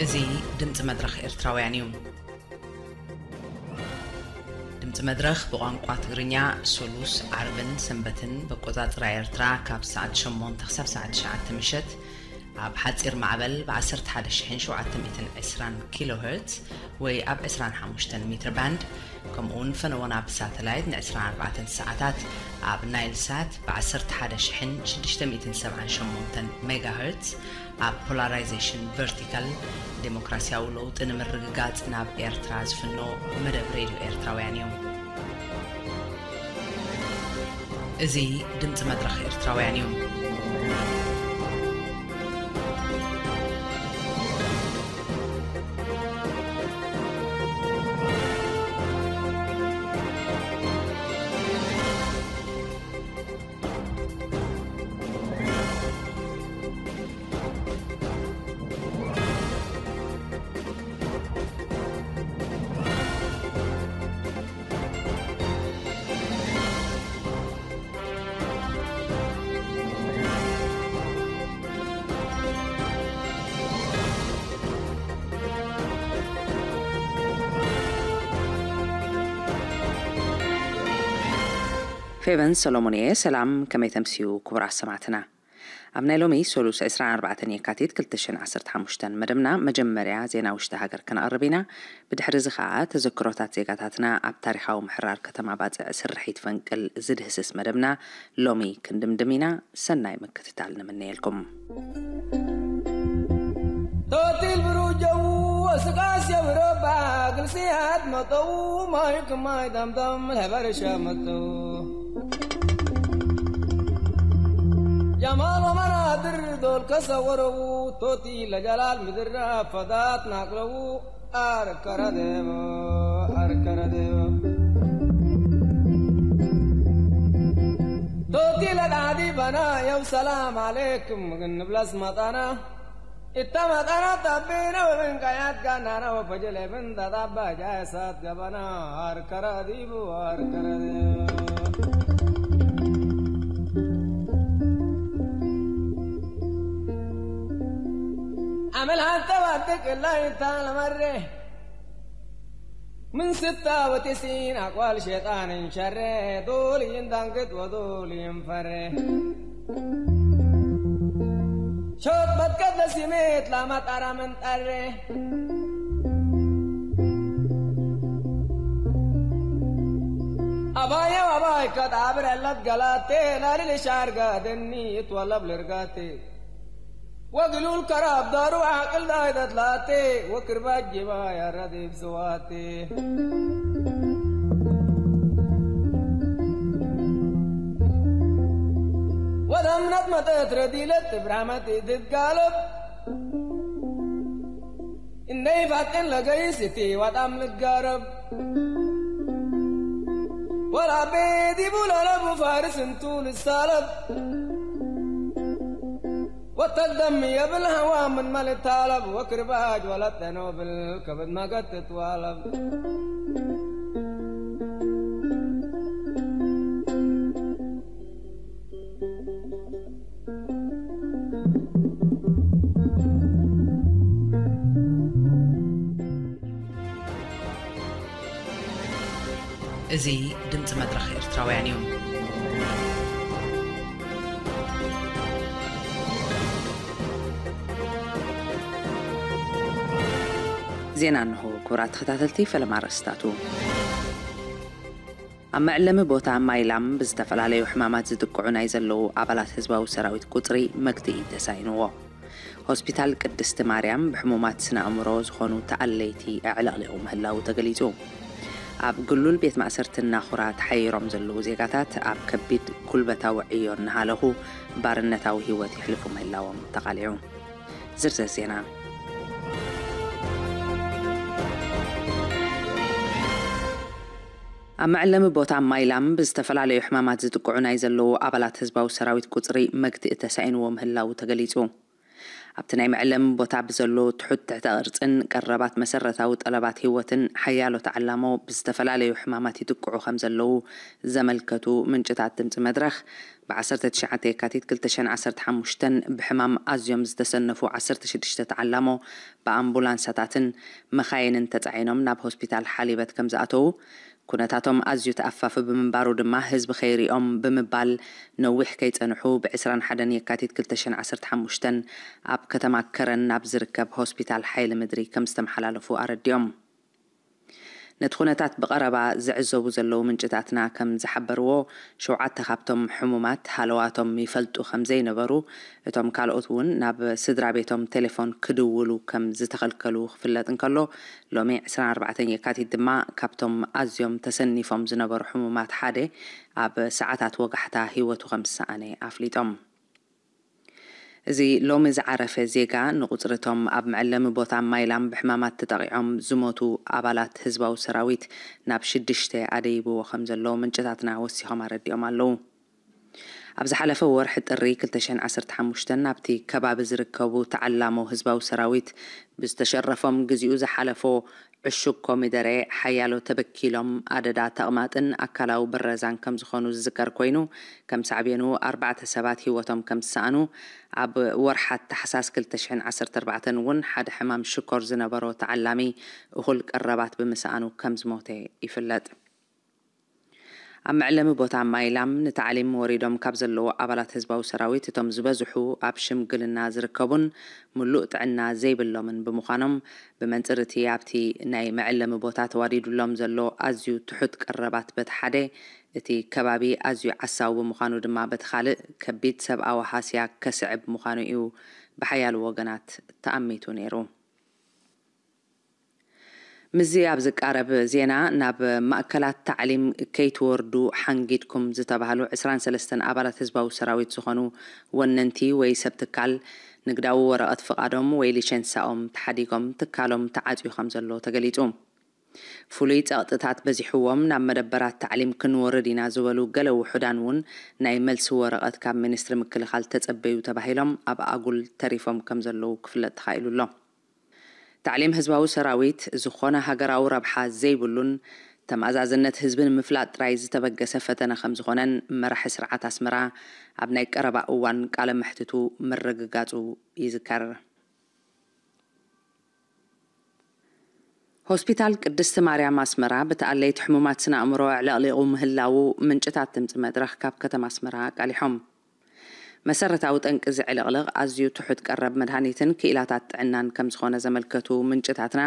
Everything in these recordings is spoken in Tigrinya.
እዚ ድምፂ መድረኽ ኤርትራውያን እዩ። ድምፂ መድረኽ ብቋንቋ ትግርኛ ሶሉስ፣ ዓርብን ሰንበትን ብኣቆፃፅራ ኤርትራ ካብ ሰዓት ሸሞንተ ክሳብ ሰዓት ትሽዓተ ምሸት ኣብ ሓፂር ማዕበል ብ ዓሰርተ ሓደ ሺሕን ሸውዓተ ሚእትን ዕስራን ኪሎ ሄርትዝ ወይ ኣብ ዕስራን ሓሙሽተን ሜትር ባንድ፣ ከምኡ እውን ፈነወና ብሳተላይት ን ዕስራን ኣርባዕተን ሰዓታት ኣብ ናይል ሳት ብ ዓሰርተ ሓደ ሺሕን ሽዱሽተ ሚእትን ሰብዓን ሸሞንተን ሜጋ ሄርትዝ ኣብ ፖላራይዜሽን ቨርቲካል፣ ዴሞክራሲያዊ ለውጢ ንምርግጋጽ ናብ ኤርትራ ዝፍኖ መደብ ሬድዮ ኤርትራውያን እዩ። እዚ ድምጺ መድረኽ ኤርትራውያን እዩ። ፌቨን ሰሎሞን እየ። ሰላም፣ ከመይ ተምስዩ ክቡራት ሰማዕትና? ኣብ ናይ ሎሚ ሶሉስ ዕስራን ኣርባዕተን የካቲት ክልተ ሽሕን ዓሰርተ ሓሙሽተን መደብና መጀመርያ ዜና ውሽጢ ሃገር ከነቕርብ ኢና። ብድሕሪ እዚ ኸኣ ተዘክሮታት ዜጋታትና ኣብ ታሪኻዊ ምሕራር ከተማ ባጽዕ ስርሒት ፈንቅል ዝድህስስ መደብና ሎሚ ክንድምድም ኢና። ሰናይ ምክትታል ንምነየልኩም። ቶቲል ብሩጀው ወስቃስ የብረባ ግልስያት መጠው ማይ ክማይ ዳምዳም ለበረሻ መጠው ጀማል ወመናድር ዶል ከሰወረው ቶቲ ለጀላል ምድራ ፈዳት ናቅረው ኣርከረደቦ ኣርከረደቦ ቶቲ ለዳዲ በና የው ሰላም አሌክም ግን ንብለስ መጣና እታ መጣና ታቤና ወብንቃያት ጋናና ወፈጀለ ብንታ ታባ ጃሳት ገበና ኣርከረዲቡ ኣርከረዲቡ ኣመል ሃንተባትቅ ላይ ታለመሬ ምን ስታ ወትሲን ኣቋል ሸጣንን ሸሬ ዶልይን ዳንግጥ ወዶልይን ፈሬ ሾት በትከት ለሲሜት ላማጣራ ምን ጠሬ ኣባየው ኣባይ ከጣብር ዕለት ገላቴ ላሊ ልሻርጋ ደኒ እትወለብ ልርጋቴ ወግሉል ከራብ ዳሩ ዓቅል ዳይደት ላቴ ወክርባጅ ጅባ ያረዲብ ስዋቴ ወደምነት መጠት ረዲለት ትብራመት ትጋለብ እንደይ ፋጥን ለገይስ እቲ ወጣም ልጋረብ ወላ ቤት ይቡለለቡ ፋርስ እንቱ ልሳለብ ወተደም የብል ሀዋ ምን መልታለብ ወክርባጅ ወለጠኖብል ከብድ መገት ትዋለብ እዚ ድምፂ መድረኽ ኤርትራውያን እዩ። ዜና እንሆ። ክቡራት ተኸታተልቲ፣ ፈለማ ኣርእስታቱ። ኣብ መዕለሚ ቦታ ማይላም ብዝተፈላለዩ ሕማማት ዝጥቅዑ ናይ ዘለዉ ኣባላት ህዝባዊ ሰራዊት ቁጽሪ መግትኢ ተሳኢንዎ። ሆስፒታል ቅድስቲ ማርያም ብሕሙማት ስነ ኣእምሮ ዝኾኑ ተኣለይቲ ኣዕለቕሊቑ ምህላዉ ተገሊጹ። ኣብ ግሉል ቤት ማእሰርቲ ናኹራ ተሓይሮም ዘለዉ ዜጋታት ኣብ ከቢድ ጉልበታዊ ዕዮ እናሃለኹ ባርነታዊ ህይወት የሕልፉ ምህላዎም ተቓሊዑ። ዝርዝር ዜና። ኣብ መዕለሚ ቦታ ማይላም ብዝተፈላለዩ ሕማማት ዝጥቅዑ ናይ ዘለዉ ኣባላት ህዝባዊ ሰራዊት ቁጽሪ መግትኢ ተሳኢንዎ ምህላዉ ተገሊጹ። ኣብቲ ናይ መዕለሚ ቦታ ብዘሎ ትሑት ትሕተ ቅርጽን ቀረባት መሰረታዊ ጠለባት ህይወትን ሓያሎ ተዓላሞ ብዝተፈላለዩ ሕማማት ይጥቅዑ ከም ዘለዉ ዘመልከቱ ምንጭታት ድምፂ መድረኽ፣ ብ ዓሰርተ ትሽዓተ የካቲት ክልተ ሽሕን ዓሰርተ ሓሙሽተን ብሕማም ኣዝዮም ዝተሰነፉ ዓሰርተ ሽዱሽተ ተዓላሞ ብኣምቡላንሳታትን መኻይንን ተጻዒኖም ናብ ሆስፒታል ሓሊበት ከም ዝኣተዉ፣ ኩነታቶም ኣዝዩ ተኣፋፊ ብምንባሩ ድማ ህዝቢ ከይሪኦም ብምባል ነዊሕ ከይጸንሑ ብ ዕስራን ሓደን የካቲት ክልተ ሽሕን ዓሰርተ ሓሙሽተን ኣብ ከተማ ከረን ናብ ዝርከብ ሆስፒታል ሓይሊ ምድሪ ከም ዝተመሓላለፉ ኣረዲኦም። ነቲ ኩነታት ብቐረባ ዝዕዘቡ ዘለዉ ምንጭታትና ከም ዝሓበርዎ፣ ሸውዓተ ካብቶም ሕሙማት ሃለዋቶም ይፈልጡ ከም ዘይነበሩ፣ እቶም ካልኦት እውን ናብ ስድራ ቤቶም ቴሌፎን ክድውሉ ከም ዝተኸልከሉ ክፍለጥ እንከሎ፣ ሎሚ ዕስራን ኣርባዕተን የካቲት ድማ ካብቶም ኣዝዮም ተሰኒፎም ዝነበሩ ሕሙማት ሓደ ኣብ ሰዓታት ወጋሕታ ህይወቱ ከም ዝሰኣነ ኣፍሊጦም። እዚ ሎሚ ዝዓረፈ ዜጋ ንቁጽሪ እቶም ኣብ መዐለሚ ቦታ ማይላም ብሕማማት ተጠቒዖም ዝሞቱ ኣባላት ህዝባዊ ሰራዊት ናብ ሽዱሽተ ኣደይብዎ ከም ዘሎ ምንጭታትና ወሲኾም ኣረዲኦም ኣለዉ። ኣብ ዝሓለፈ ወርሒ ጥሪ ክልተ ሽሕን ዓሰርተ ሓሙሽተን ኣብቲ ከባቢ ዝርከቡ ተዓላሞ ህዝባዊ ሰራዊት ብዝተሸረፎም ግዚኡ ዝሓለፎ ዕሹግ ኮሚደረ ሓያሎ ተበኪሎም ኣደዳ ተቕማጥን ኣካላዊ ብረዛን ከም ዝኾኑ ዝዝከር ኮይኑ፣ ከም ሳዕቤኑ ኣርባዕተ ሰባት ህይወቶም ከም ዝሰኣኑ፣ ኣብ ወርሓት ታሕሳስ ክልተ ሽሕን ዓሰርተ ኣርባዕተን እውን ሓደ ሕማም ሽኮር ዝነበሮ ተዓላሚ እኹል ቀረባት ብምስኣኑ ከም ዝሞተ ይፍለጥ። ኣብ መዕለሚ ቦታ ማይላም ንታዕሊም ወሪዶም ካብ ዘለዉ ኣባላት ህዝባዊ ሰራዊት እቶም ዝበዝሑ ኣብ ሽምግልና ዝርከቡን ምሉእ ጥዕና ዘይብሎምን ብምዃኖም፣ ብመንጽር እቲ ኣብቲ ናይ መዐለሚ ቦታ ተዋዲዱሎም ዘሎ ኣዝዩ ትሑት ቀረባት በቲ ሓደ፣ እቲ ከባቢ ኣዝዩ ዓሳዊ ብምዃኑ ድማ በቲ ካልእ ከቢድ ሰብኣዊ ሃስያ ከስዕብ ምዃኑ እዩ ብሓያሎ ወገናት ተኣሚቱ ነይሩ። ምስዚ ኣብ ዝቃረብ ዜና፣ ናብ ማእከላት ታዕሊም ከይትወርዱ ሓንጊድኩም ዝተባህሉ ዕስራን ሰለስተን ኣባላት ህዝባዊ ሰራዊት ዝኾኑ ወነንቲ ወይ ሰብ ትካል፣ ንግዳዊ ወረቐት ፍቓዶም ወይ ሊሸንሳኦም ተሓዲጎም ትካሎም ተዓጽዩ ከም ዘሎ ተገሊጹ። ፍሉይ ጸቕጥታት በዚሕዎም ናብ መደበራት ታዕሊም ክንወርድ ኢና ዝበሉ ገለ ውሑዳን እውን ናይ መልሲ ወረቐት ካብ ሚኒስትሪ ምክልኻል ተጸበዩ ተባሂሎም ኣብ ኣጉል ተሪፎም ከም ዘለዉ ክፍለጥ ተኻኢሉ ኣሎ። ታዕሊም ህዝባዊ ሰራዊት ዝኾነ ሃገራዊ ረብሓ ዘይብሉን ተመኣዛዝነት ህዝቢ ንምፍላጥ ጥራይ ዝተበገሰ ፈተነ ከም ዝኾነን መራሒ ስርዓት ኣስመራ ኣብ ናይ ቀረባ እዋን ቃለ መሕትቱ ምርግጋጹ ይዝከር። ሆስፒታል ቅድስቲ ማርያም ኣስመራ ብተኣለይቲ ሕሙማት ስነ ኣእምሮ ኣዕለቕሊቑ ምህላዉ ምንጭታት ድምፂ መድረኽ ካብ ከተማ ኣስመራ ኣቃሊሖም። መሰረታዊ ጠንቂ እዚ ዕልቕልቕ ኣዝዩ ትሑት ቀረብ መድሃኒትን ክኢላታት ጥዕናን ከም ዝኾነ ዘመልከቱ ምንጭታትና፣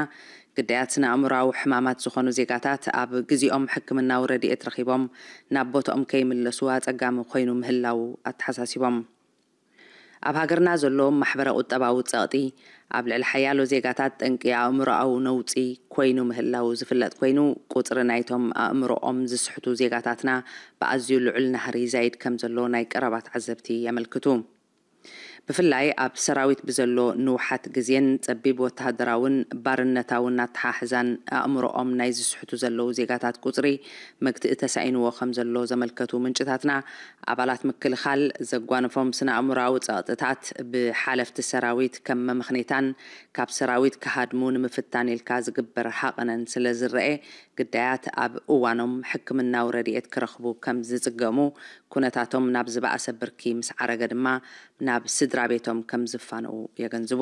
ግዳያት ስነ ኣእምሮኣዊ ሕማማት ዝኾኑ ዜጋታት ኣብ ግዜኦም ሕክምናዊ ረድኤት ረኺቦም ናብ ቦትኦም ከይምለሱ ኣጸጋሚ ኮይኑ ምህላዉ ኣተሓሳሲቦም። ኣብ ሃገርና ዘሎ ማሕበረ ቁጠባዊ ጸቕጢ ኣብ ልዕሊ ሓያሎ ዜጋታት ጠንቂ ኣእምሮኣዊ ነውጺ ኮይኑ ምህላዉ ዝፍለጥ ኮይኑ፣ ቁጽሪ ናይቶም ኣእምሮኦም ዝስሕቱ ዜጋታትና ብኣዝዩ ልዑል ናህሪ ይዛይድ ከም ዘሎ ናይ ቀረባ ተዓዘብቲ የመልክቱ። ብፍላይ ኣብ ሰራዊት ብዘሎ ንውሓት ግዜን ጸቢብ ወተሃደራውን ባርነታውን ኣተሓሕዛን ኣእምሮኦም ናይ ዝስሕቱ ዘለዉ ዜጋታት ቁጽሪ መግትኢ ተሳኢንዎ ከም ዘሎ ዘመልከቱ ምንጭታትና፣ ኣባላት ምክልኻል ዘጓነፎም ስነ ኣእምሮኣዊ ጸቕጥታት ብሓለፍቲ ሰራዊት ከም መመኽኔታን ካብ ሰራዊት ክሃድሙ ንምፍታን ኢልካ ዝግበር ሃቐነን ስለ ዝረኤ፣ ግዳያት ኣብ እዋኖም ሕክምናዊ ረድኤት ክረኽቡ ከም ዝጽገሙ፣ ኩነታቶም ናብ ዝበኣሰ ብርኪ ምስ ዓረገ ድማ ናብ ስድራ ቤቶም ከም ዝፋነዉ የገንዝቡ።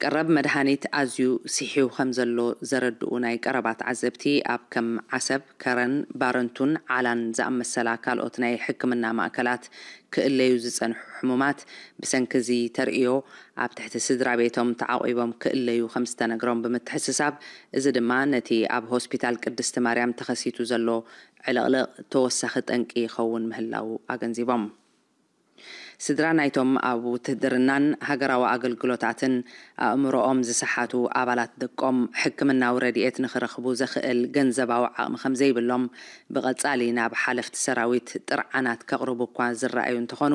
ቀረብ መድሃኒት ኣዝዩ ስሒው ከም ዘሎ ዘረድኡ ናይ ቀረባ ተዓዘብቲ፣ ኣብ ከም ዓሰብ፣ ከረን፣ ባረንቱን ዓላን ዝኣመሰላ ካልኦት ናይ ሕክምና ማእከላት ክእለዩ ዝጸንሑ ሕሙማት፣ ብሰንኪ እዚ ተርእዮ ኣብ ትሕቲ ስድራ ቤቶም ተዓቑቦም ክእለዩ ከም ዝተነግሮም ብምትሕስሳብ፣ እዚ ድማ ነቲ ኣብ ሆስፒታል ቅድስቲ ማርያም ተኸሲቱ ዘሎ ዕልቕልቕ ተወሳኺ ጠንቂ ይኸውን ምህላዉ ኣገንዚቦም። ስድራ ናይቶም ኣብ ውትህድርናን ሃገራዊ ኣገልግሎታትን ኣእምሮኦም ዝሰሓቱ ኣባላት ደቆም ሕክምናዊ ረድኤት ንኽረኽቡ ዘኽእል ገንዘባዊ ዓቕሚ ከም ዘይብሎም፣ ብቐጻሊ ናብ ሓለፍቲ ሰራዊት ጥርዓናት ከቕርቡ እኳ ዝረኣዩ እንተኾኑ፣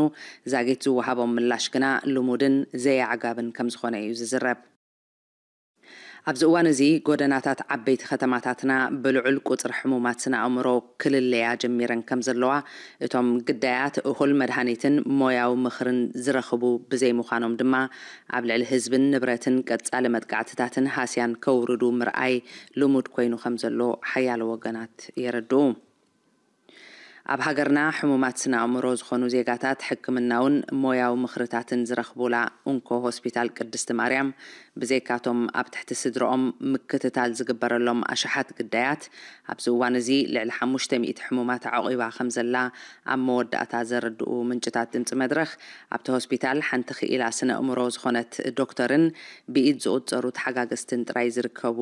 ዛጊት ዝወሃቦም ምላሽ ግና ልሙድን ዘየዕጋብን ከም ዝኾነ እዩ ዝዝረብ። ኣብዚ እዋን እዚ ጎደናታት ዓበይቲ ከተማታትና ብልዑል ቁጽሪ ሕሙማት ስነ ኣእምሮ ክልለያ ጀሚረን ከም ዘለዋ፣ እቶም ግዳያት እኹል መድሃኒትን ሞያዊ ምኽርን ዝረኽቡ ብዘይምዃኖም ድማ፣ ኣብ ልዕሊ ህዝብን ንብረትን ቀጻሊ መጥቃዕትታትን ሃስያን ከውርዱ ምርኣይ ልሙድ ኮይኑ ከም ዘሎ ሓያሎ ወገናት የረድኡ። ኣብ ሃገርና ሕሙማት ስነ ኣእምሮ ዝኾኑ ዜጋታት ሕክምናውን ሞያዊ ምኽርታትን ዝረኽቡላ እንኮ ሆስፒታል ቅድስቲ ማርያም፣ ብዘይካቶም ኣብ ትሕቲ ስድርኦም ምክትታል ዝግበረሎም ኣሽሓት ግዳያት፣ ኣብዚ እዋን እዚ ልዕሊ ሓሙሽተ ሚእቲ ሕሙማት ኣዕቒባ ከም ዘላ ኣብ መወዳእታ ዘረድኡ ምንጭታት ድምፂ መድረኽ፣ ኣብቲ ሆስፒታል ሓንቲ ክኢላ ስነ ኣእምሮ ዝኾነት ዶክተርን ብኢድ ዝቑጸሩ ተሓጋገዝትን ጥራይ ዝርከቡ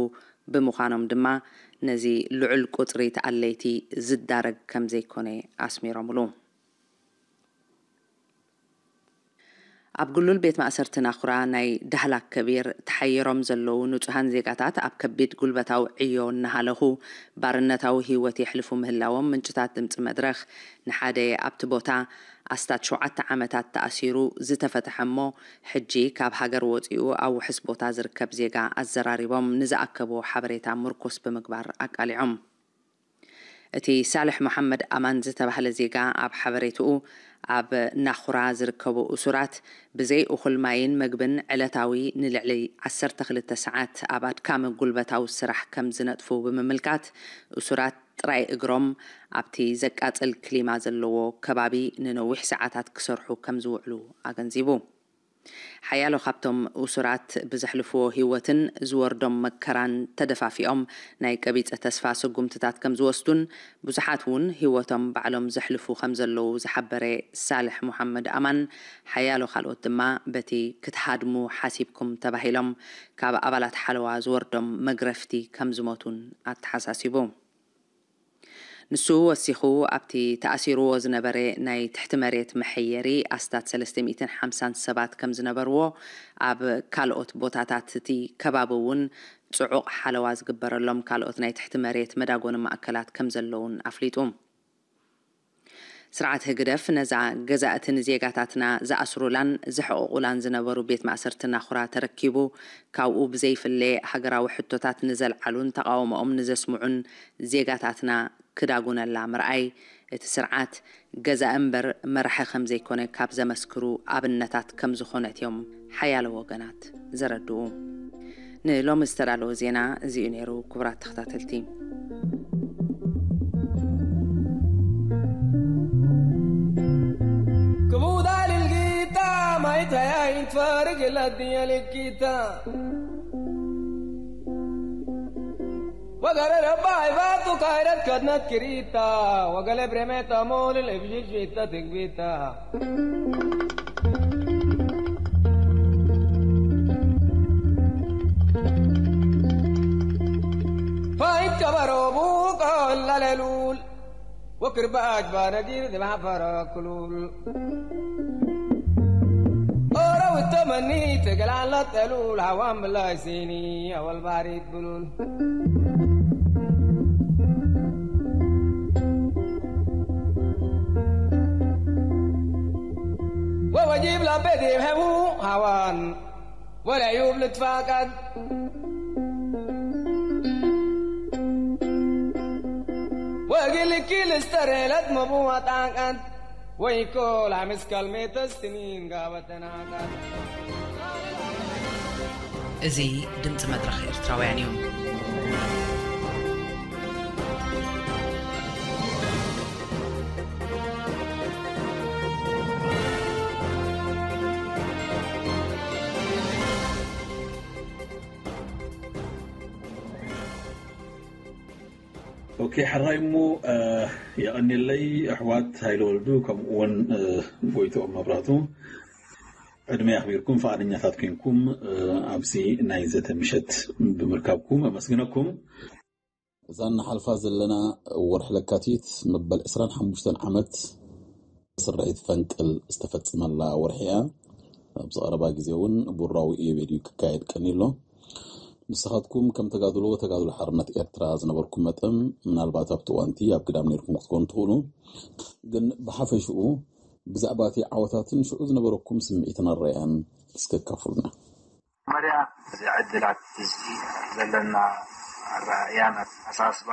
ብምዃኖም ድማ፣ ነዚ ልዑል ቁጽሪ ተኣለይቲ ዝዳረግ ከም ዘይኮነ ኣስሚሮምሉ። ኣብ ግሉል ቤት ማእሰርቲ ናኹራ ናይ ዳህላክ ከቢር ተሓይሮም ዘለዉ ንጹሃን ዜጋታት፣ ኣብ ከቢድ ጉልበታዊ ዕዮ እናሃለኹ ባርነታዊ ህይወት የሕልፉ ምህላዎም ምንጭታት ድምጺ መድረኽ፣ ንሓደ ኣብቲ ቦታ ኣስታት ሸውዓተ ዓመታት ተኣሲሩ ዝተፈትሐ እሞ፣ ሕጂ ካብ ሃገር ወጺኡ ኣብ ውሑስ ቦታ ዝርከብ ዜጋ ኣዘራሪቦም ንዝኣከብዎ ሓበሬታ ምርኩስ ብምግባር ኣቃሊዖም። እቲ ሳልሕ መሓመድ ኣማን ዝተባህለ ዜጋ ኣብ ሓበሬትኡ፣ ኣብ ናኹራ ዝርከቡ እሱራት ብዘይ እኹል ማይን መግብን ዕለታዊ ንልዕሊ ዓሰርተ ክልተ ሰዓት ኣብ ኣድካሚ ጉልበታዊ ስራሕ ከም ዝነጥፉ ብምምልካት፣ እሱራት ጥራይ እግሮም ኣብቲ ዘቃጽል ክሊማ ዘለዎ ከባቢ ንነዊሕ ሰዓታት ክሰርሑ ከም ዝውዕሉ ኣገንዚቡ። ሓያሎ ካብቶም እሱራት ብዘሕልፍዎ ህይወትን ዝወርዶም መከራን ተደፋፊኦም፣ ናይ ቀቢጸ ተስፋ ስጉምትታት ከም ዝወስዱን፣ ብዙሓት እውን ህይወቶም ባዕሎም ዘሕልፉ ከም ዘለዉ ዝሓበረ ሳልሕ ሙሓመድ ኣማን፣ ሓያሎ ካልኦት ድማ በቲ ክትሃድሙ ሓሲብኩም ተባሂሎም ካብ ኣባላት ሓለዋ ዝወርዶም መግረፍቲ ከም ዝሞቱን ኣተሓሳሲቡ። ንሱ ወሲኹ፣ ኣብቲ ተኣሲርዎ ዝነበረ ናይ ትሕቲ መሬት መሐየሪ ኣስታት ሰለስተ ሚእትን ሓምሳን ሰባት ከም ዝነበርዎ፣ ኣብ ካልኦት ቦታታት እቲ ከባቢ እውን ጽዑቕ ሓለዋ ዝግበረሎም ካልኦት ናይ ትሕቲ መሬት መዳጎኒ ማእከላት ከም ዘለውን ኣፍሊጡ። ስርዓት ህግደፍ ነዛ ገዛእቲ ንዜጋታትና ዝኣስሩላን ዘሕቕቑላን ዝነበሩ ቤት ማእሰርቲ ናኹራ ተረኪቡ፣ ካብኡ ብዘይፍለ ሃገራዊ ሕቶታት ንዘልዓሉን ተቓውሞኦም ንዘስምዑን ዜጋታትና ክዳጉነላ ምርኣይ፣ እቲ ስርዓት ገዛኢ እምበር መራሒ ከም ዘይኮነ ካብ ዘመስክሩ ኣብነታት ከም ዝኾነት እዮም ሓያሎ ወገናት ዘረድኡ። ንሎሚ ዝተዳለወ ዜና እዚ'ዩ ነይሩ፣ ክቡራት ተኸታተልቲ። ክቡዳ ልልጊታ ማይታያ ይትፈርግ ለድየ ልጊታ ወገረ ረባ ይባቱ ካይረት ከድነት ክሪታ ወገለ ብሬሜታ ሞልል እብዥጅ ቢታ ትግቢታ ፋይት ከበሮ ቡቆ ለለሉል ወክርባጅ ባነጊር ዝባፈረ ክሉል ኦረው ተመኒ ተገላለ ጠሉል ሃዋን ብላይ ሲኒ ኣወል ባሪት ብሉል ወወጂብ ለቤት ይብሐቡ ሃዋን ወለዩብ ልትፋቀድ ወግልኪ ልስተሬለት መቡ ኣጣንቀድ ወይኮ ላምስ ከልሜተ ስኒን ጋበተናቀድ። እዚ ድምፂ መድረኽ ኤርትራውያን እዩ። ኦኬ፣ ሕራይ እሞ፣ እ፣ የቐንየለይ ኣሕዋት ሃይለ ወልዱ፣ ከምኡ እውን፣ እ፣ ጎይትኦም መብራቱ፣ ዕድመ ኣኽቢርኩም ፍቓደኛታት ኮንኩም፣ እ፣ ኣብዚ ናይ ዘተ ምሸት ብምርካብኩም ኣመስግነኩም። እዛ እናሓልፋ ዘለና ወርሒ ለካቲት መበል ዕስራን ሓሙሽተን ዓመት ስርሒት ፈንቅል ዝተፈጸመላ ወርሒ እያ። ኣብዚ ቀረባ ግዜ እውን ቡራዊ ኢዮቤልዩ ክካየድ ቀኒዩ ኣሎ። ንስኻትኩም ከም ተጋድሎ፣ ተጋድሎ ሓርነት ኤርትራ ዝነበርኩም መጠን፣ ምናልባት ኣብቲ እዋንቲ ኣብ ግዳም ነይርኩም ክትኮኑ ትኽእሉ። ግን ብሓፈሽኡ ብዛዕባ እቲ ዓወታትን ሽዑ ዝነበረኩም ስምዒትን ኣረኣእያን እስከ ኣካፍሉና። መጀመርያ፣ እዚ ዕድላት እዚ ዘለና ኣረኣእያን ኣተሓሳስባ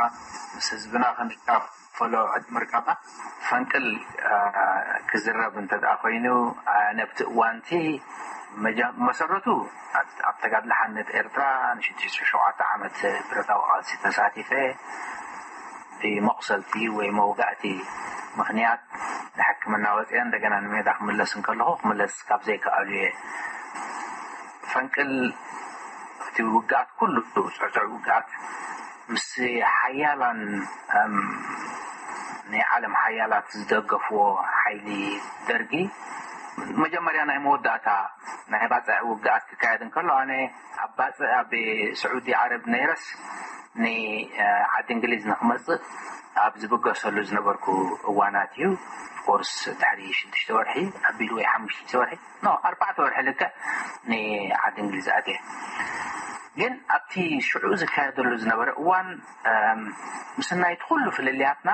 ምስ ህዝብና ክንካፈሎ ዕድል ምርካብና፣ ፈንቅል ክዝረብ እንተ ደኣ ኮይኑ፣ ነብቲ እዋንቲ መሰረቱ ኣብ ተጋድሎ ሓርነት ኤርትራ ንሽዱሽተ ሸውዓተ ዓመት ብረታዊ ቃልሲ ተሳቲፈ፣ ብመቑሰልቲ ወይ መውጋእቲ ምኽንያት ንሕክምና ወፅአ እንደገና ንሜዳ ክምለስ እንከለኹ ክምለስ ካብ ዘይከኣሉ እየ። ፈንቅል እቲ ውግኣት ኩሉ፣ ፅዕፅዕ ውግኣት ምስ ሓያላን ናይ ዓለም ሓያላት ዝደገፍዎ ሓይሊ ደርጊ፣ መጀመርያ ናይ መወዳእታ ናይ ባፅዕ ውግኣት ክካየድ እንከሎ፣ ኣነ ኣብ ባፅዕ ኣብ ስዑዲ ዓረብ ነይረስ ንዓዲ እንግሊዝ ንክመፅእ ኣብ ዝብገሰሉ ዝነበርኩ እዋናት እዩ። ኦፍኮርስ ድሕሪ ሽዱሽተ ወርሒ ኣቢሉ ወይ ሓሙሽተ ወርሒ፣ ኖ፣ ኣርባዕተ ወርሒ ልክዕ ንዓዲ እንግሊዝ ኣትየ። ግን ኣብቲ ሽዑ ዝካየደሉ ዝነበረ እዋን፣ ምስናይቲ ኩሉ ፍልልያትና፣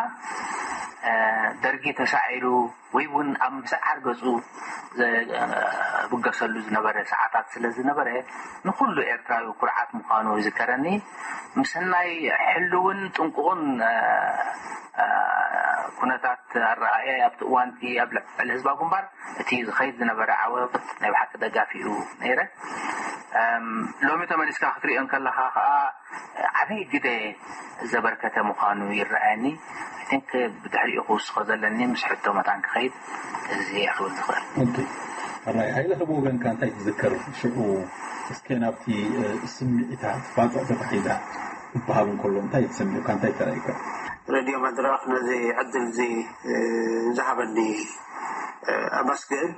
ደርጊ ተሳዒሩ ወይ እውን ኣብ ምስዓር ገፁ ዝብገሰሉ ዝነበረ ሰዓታት ስለ ዝነበረ፣ ንኩሉ ኤርትራዊ ኩርዓት ምዃኑ ይዝከረኒ። ምስናይ ሕሉውን ጥንቁቕን ኩነታት ኣረኣእያ ኣብቲ እዋንቲ ኣብ ልዕሊ ህዝባዊ ግንባር እቲ ዝኸይድ ዝነበረ ዓወት ናይ ብሓቂ ደጋፊኡ ነይረ። ሎሚ ተመሊስካ ክትሪኦ እንከለኻ ከዓ ዓብዪ ግደ ዘበርከተ ምዃኑ ይረኣየኒ። I think ብድሕሪኡ ክውስኾ ዘለኒ ምስ ሕቶ መታን ክኸይድ እዚ ክብል ዝኽእል። ሓራይ ሃይለ፣ ከብ ወገንካ እንታይ ትዝከር? ሽዑ እስከ ናብቲ ስምዒታት ባፅዕ ተታሒዛ ክበሃል እንከሎ እንታይ ተሰሚዑካ? እንታይ ተራእዩካ? ሬድዮ መድረኽ ነዚ ዕድል እዚ ዝሃበኒ ኣመስግን።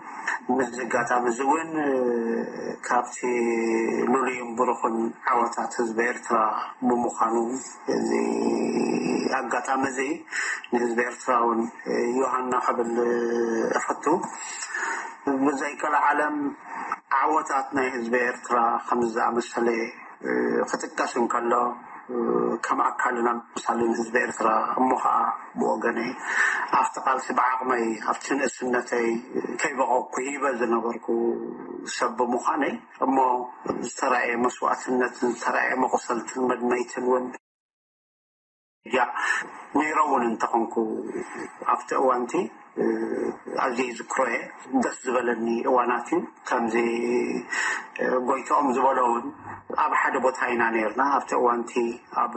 ምስዚ ኣጋጣሚ እዚ እውን ካብቲ ልሉይን ብሩኽን ዓወታት ህዝቢ ኤርትራ ብምዃኑ፣ እዚ ኣጋጣሚ እዚ ንህዝቢ ኤርትራ እውን ዮሃና ክብል እፈቱ። ብዘይቀልዓለም ዓወታት ናይ ህዝቢ ኤርትራ ከምዚ ዝኣመሰለ ክጥቀስ እንከሎ ከም ኣካልን ኣምሳልን ህዝቢ ኤርትራ፣ እሞ ኸዓ ብወገነይ ኣብቲ ቃልሲ ብዓቕመይ ኣብቲ ንእስነተይ ከይበቐኩ ሂበ ዝነበርኩ ሰብ ብምዃነይ፣ እሞ ዝተራእየ መስዋእትነትን ዝተራእየ መቑሰልትን መድመይትን እውን ነይረ እውን እንተኾንኩ፣ ኣብቲ እዋንቲ ኣዝየ ይዝክሮ እየ። ደስ ዝበለኒ እዋናት እዩ። ከምዚ ጎይትኦም ዝበሎ እውን ኣብ ሓደ ቦታ ኢና ነይርና። ኣብቲ እዋንቲ ኣብ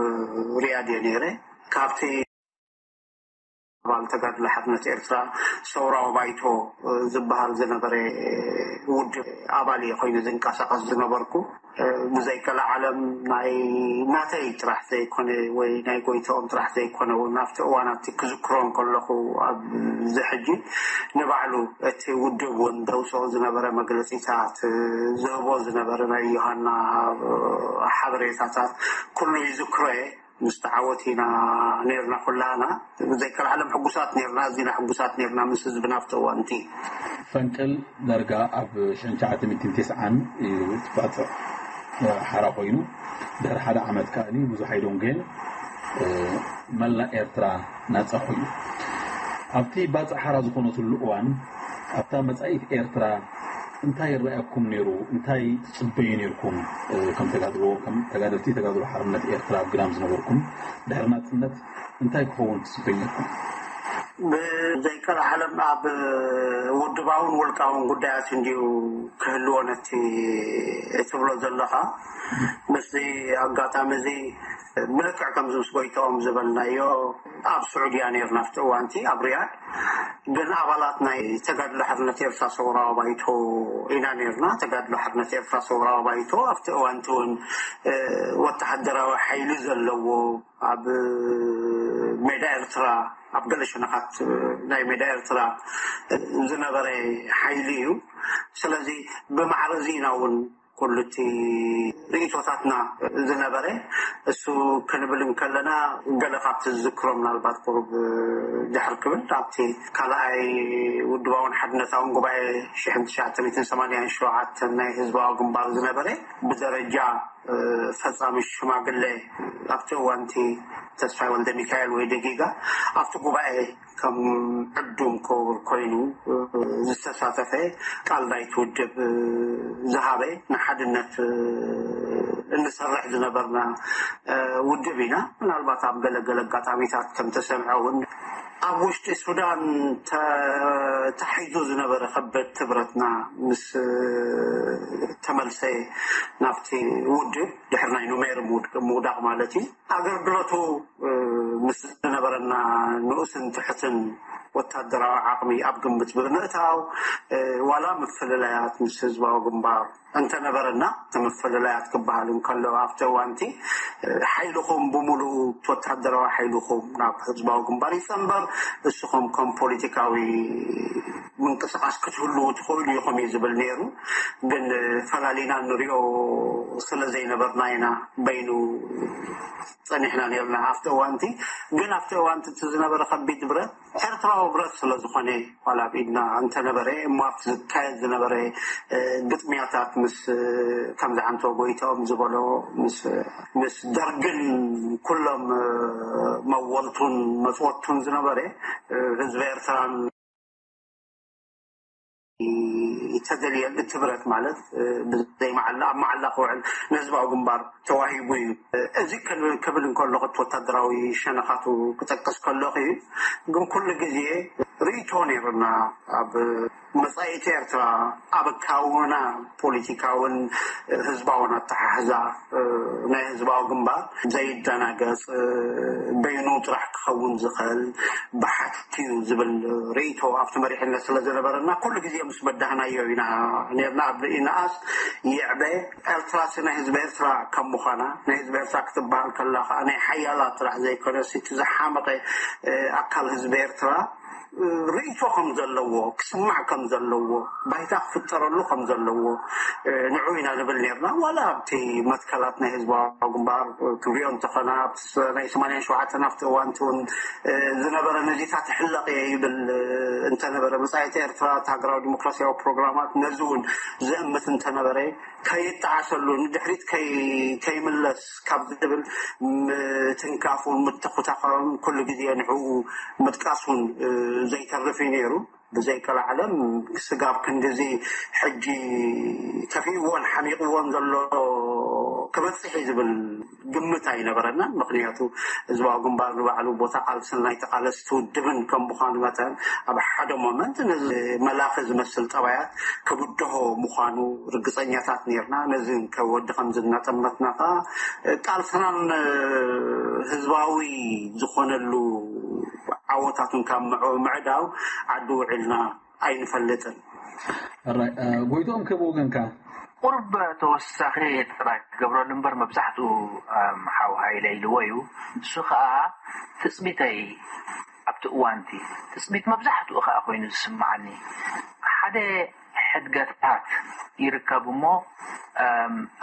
ሪያድ እየ ነይረ። ካብቲ ኣባል ተጋድሎ ሓርነት ኤርትራ ሰውራዊ ባይቶ ዝበሃል ዝነበረ ውድብ ኣባል እየ ኮይኑ ዝንቀሳቐስ ዝነበርኩ። ብዘይቀልዓለም ናይ ናተይ ጥራሕ ዘይኮነ ወይ ናይ ጎይትኦም ጥራሕ ዘይኮነ እውን ኣብቲ እዋናት ክዝክሮ እንከለኹ ኣብዚ ሕጂ ንባዕሉ እቲ ውድብ እውን ዘውፅኦ ዝነበረ መግለፂታት፣ ዝህቦ ዝነበረ ናይ ዮሃና ሓበሬታታት ኩሉ ይዝክሮ እየ። ምስቲ ዓወት ኢና ነይርና ኩላና። ብዘይቀልዓለም ሕጉሳት ነይርና፣ ኣዚና ሕጉሳት ነይርና ምስ ህዝብና ኣብቲ እዋን እቲ። ፈንቅል ዳርጋ ኣብ ሽሕን ትሽዓተ ሚእትን ተስዓን እዩ ትባፅዕ ሓራ ኮይኑ፣ ድሕሪ ሓደ ዓመት ከኣኒ ብዙሓይ ደንጎየን መላእ ኤርትራ ናጻ ኮይኑ። ኣብቲ ባጽዕ ሓራ ዝኾነትሉ እዋን፣ ኣብታ መጻኢት ኤርትራ እንታይ ይረኣየኩም ነይሩ? እንታይ ትጽበዩ ነይርኩም? ከም ተጋድሎ፣ ከም ተጋደልቲ ተጋድሎ ሓርነት ኤርትራ ኣብ ግዳም ዝነበርኩም፣ ድሕሪ ናጽነት እንታይ ክኸውን ትጽበዩ ነይርኩም? ብዘይቀልዓለም ኣብ ውድባውን ውልቃውን ጉዳያት እንድዩ ክህልዎ ነቲ ትብሎ ዘለኻ። ምስዚ ኣጋጣሚ እዚ ብልክዕ ከምዚ ምስ ጎይትኦም ዝበልናዮ ኣብ ስዑድያ ነይርና ኣብቲ እዋንቲ ኣብ ሪያድ። ግን ኣባላት ናይ ተጋድሎ ሓርነት ኤርትራ ሰውራዊ ባይቶ ኢና ነይርና። ተጋድሎ ሓርነት ኤርትራ ሰውራዊ ባይቶ ኣብቲ እዋንቲ እውን ወተሃደራዊ ሓይሊ ዘለዎ ኣብ ሜዳ ኤርትራ ኣብ ገለ ሸነኻት ናይ ሜዳ ኤርትራ ዝነበረ ሓይሊ እዩ። ስለዚ ብማዕረ እዚ ኢና እውን ኩሉ እቲ ርእይቶታትና ዝነበረ። እሱ ክንብል እንከለና ገለ ካብቲ ዝዝክሮ ምናልባት ቁሩብ ድሕር ክብል ኣብቲ ካልኣይ ውድባውን ሓድነታውን ጉባኤ ሽሕን ትሽዓተ ሚእትን ሰማንያን ሸውዓተን ናይ ህዝባዊ ግንባር ዝነበረ ብደረጃ ፈጻሚ ሽማግለ ኣብቲ እዋንቲ ተስፋይ ወልደ ሚካኤል ወይ ደጊጋ ኣብቲ ጉባኤ ከም ዕዱም ክቡር ኮይኑ ዝተሳተፈ፣ ቃል ናይቲ ውድብ ዝሃበ፣ ንሓድነት እንሰርሕ ዝነበርና ውድብ ኢና። ምናልባት ኣብ ገለገለ ኣጋጣሚታት ከም ተሰምዐ እውን ኣብ ውሽጢ ሱዳን ተታሒዙ ዝነበረ ከበድ ክብረትና ምስ ተመልሰ ናብቲ ውድብ ድሕሪ ናይ ኑሜር ምውዳቕ ማለት እዩ፣ ኣገልግሎቱ ምስ ዝነበረና ንኡስን ትሕትን ወታደራዊ ዓቕሚ ኣብ ግምት ብምእታው፣ ዋላ ምፍልላያት ምስ ህዝባዊ ግንባር እንተነበረና፣ እቲ ምፍልላያት ክበሃል እንከሎ ኣብቲ እዋንቲ ሓይልኹም ብምሉኡ ወታደራዊ ሓይልኹም ናብ ህዝባዊ ግንባር ይጸንበር፣ እስኹም ከም ፖለቲካዊ ምንቅስቃስ ክትህልዉ ትኽእሉ ኢኹም እዩ ዝብል ነይሩ። ግን ፈላሊና ንሪኦ ስለ ዘይነበርና ኢና በይኑ ጸኒሕና ነርና ኣብቲ እዋንቲ። ግን ኣብቲ እዋንቲ እቲ ዝነበረ ከቢድ ብረት ኤርትራዊ ብረት ስለ ዝኾነ፣ ዋላ ኣብ ኢድና እንተነበረ፣ እሞ ኣብቲ ዝካየድ ዝነበረ ግጥሚያታት ምስ ከምዚ ዓንቶ ጎይቶም ዝበሎ ምስ ደርግን ኩሎም መወልቱን መፅወቱን ዝነበረ ህዝቢ ኤርትራን ተደልየሉ እቲ ብረት ማለት ብዘይ መዓላ ኣብ መዓላ ክውዕል ንህዝባዊ ግንባር ተዋሂቡ እዩ። እዚ ክብል እንከለኹ እቲ ወታደራዊ ሸነኻቱ ክጠቅስ ከለኹ እዩ። ግን ኩሉ ግዜ ርእይቶ ነይሩና ኣብ መጻኢት ኤርትራ ኣብ ኣካውና ፖለቲካውን ህዝባውን ኣተሓሕዛ ናይ ህዝባዊ ግንባር ዘይደናገጽ በይኑ ጥራሕ ክኸውን ዝኽእል ብሓትት እዩ ዝብል ርእይቶ ኣብቲ መሪሕነት ስለ ዝነበረና ኩሉ ግዜ ምስ በዳህናዮ ኢና ነርና። ኣብ ርእይናኣስ ይዕበ ኤርትራሲ ናይ ህዝቢ ኤርትራ ከም ምዃና ናይ ህዝቢ ኤርትራ ክትበሃል ከላ ከዓ ናይ ሓያላት ጥራሕ ዘይኮነስ እቲ ዝሓመቐ ኣካል ህዝቢ ኤርትራ ርእይቶ ከም ዘለዎ ክስማዕ ከም ዘለዎ ባይታ ክፍጠረሉ ከም ዘለዎ ንዑ ኢና ንብል ነርና። ዋላ ኣብቲ መትከላት ናይ ህዝባዊ ግንባር ክንሪኦ እንተኾና ኣብቲ ናይ ሰማንያን ሸውዓተን ኣብቲ እዋንቲ እውን ዝነበረ ነዚታት ይሕለቕ እየ ይብል እንተነበረ መጻኢት ኤርትራ እቲ ሃገራዊ ዲሞክራሲያዊ ፕሮግራማት ነዚ እውን ዝእምት እንተነበረ ከይጠዓሰሉ ንድሕሪት ከይምለስ ካብ ዝብል ምትንካፉን ምትኹታኻሩን ኩሉ ግዜ ንዕኡ ምጥቃሱን ዘይተርፍ እዩ ነይሩ። ብዘይቀላዓለም ስጋብ ክንድዚ ሕጂ ከፊእዎን ሓሚቕዎን ዘሎ ክበፅሕ እዩ ዝብል ግምት ኣይነበረናን። ምክንያቱ ህዝባዊ ግንባር ንባዕሉ ቦታ ቃልስን ናይ ተቃለስቲ ውድብን ከም ምዃኑ መጠን ኣብ ሓደ ሞመንት ነዚ መላኺ ዝመስል ጠባያት ክብድሆ ምዃኑ ርግፀኛታት ነርና። ነዚ ከወዲ ከም ዝናጠመትና ከዓ ቃልስናን ህዝባዊ ዝኾነሉ ዓወታቱን ካብ ምዕዳው ዓዲ ውዒልና ኣይንፈልጥን። ጎይቶም ከም ወገንካ ቁርብ ተወሳኺ ጥራይ ክገብረሉ እምበር መብዛሕትኡ ሓው ሃይለ ኢልዎ እዩ። እሱ ከዓ ትፅቢተይ ኣብቲ እዋንቲ ትፅቢት መብዛሕትኡ ከዓ ኮይኑ ዝስምዓኒ ሓደ ሕድገታት ይርከብ እሞ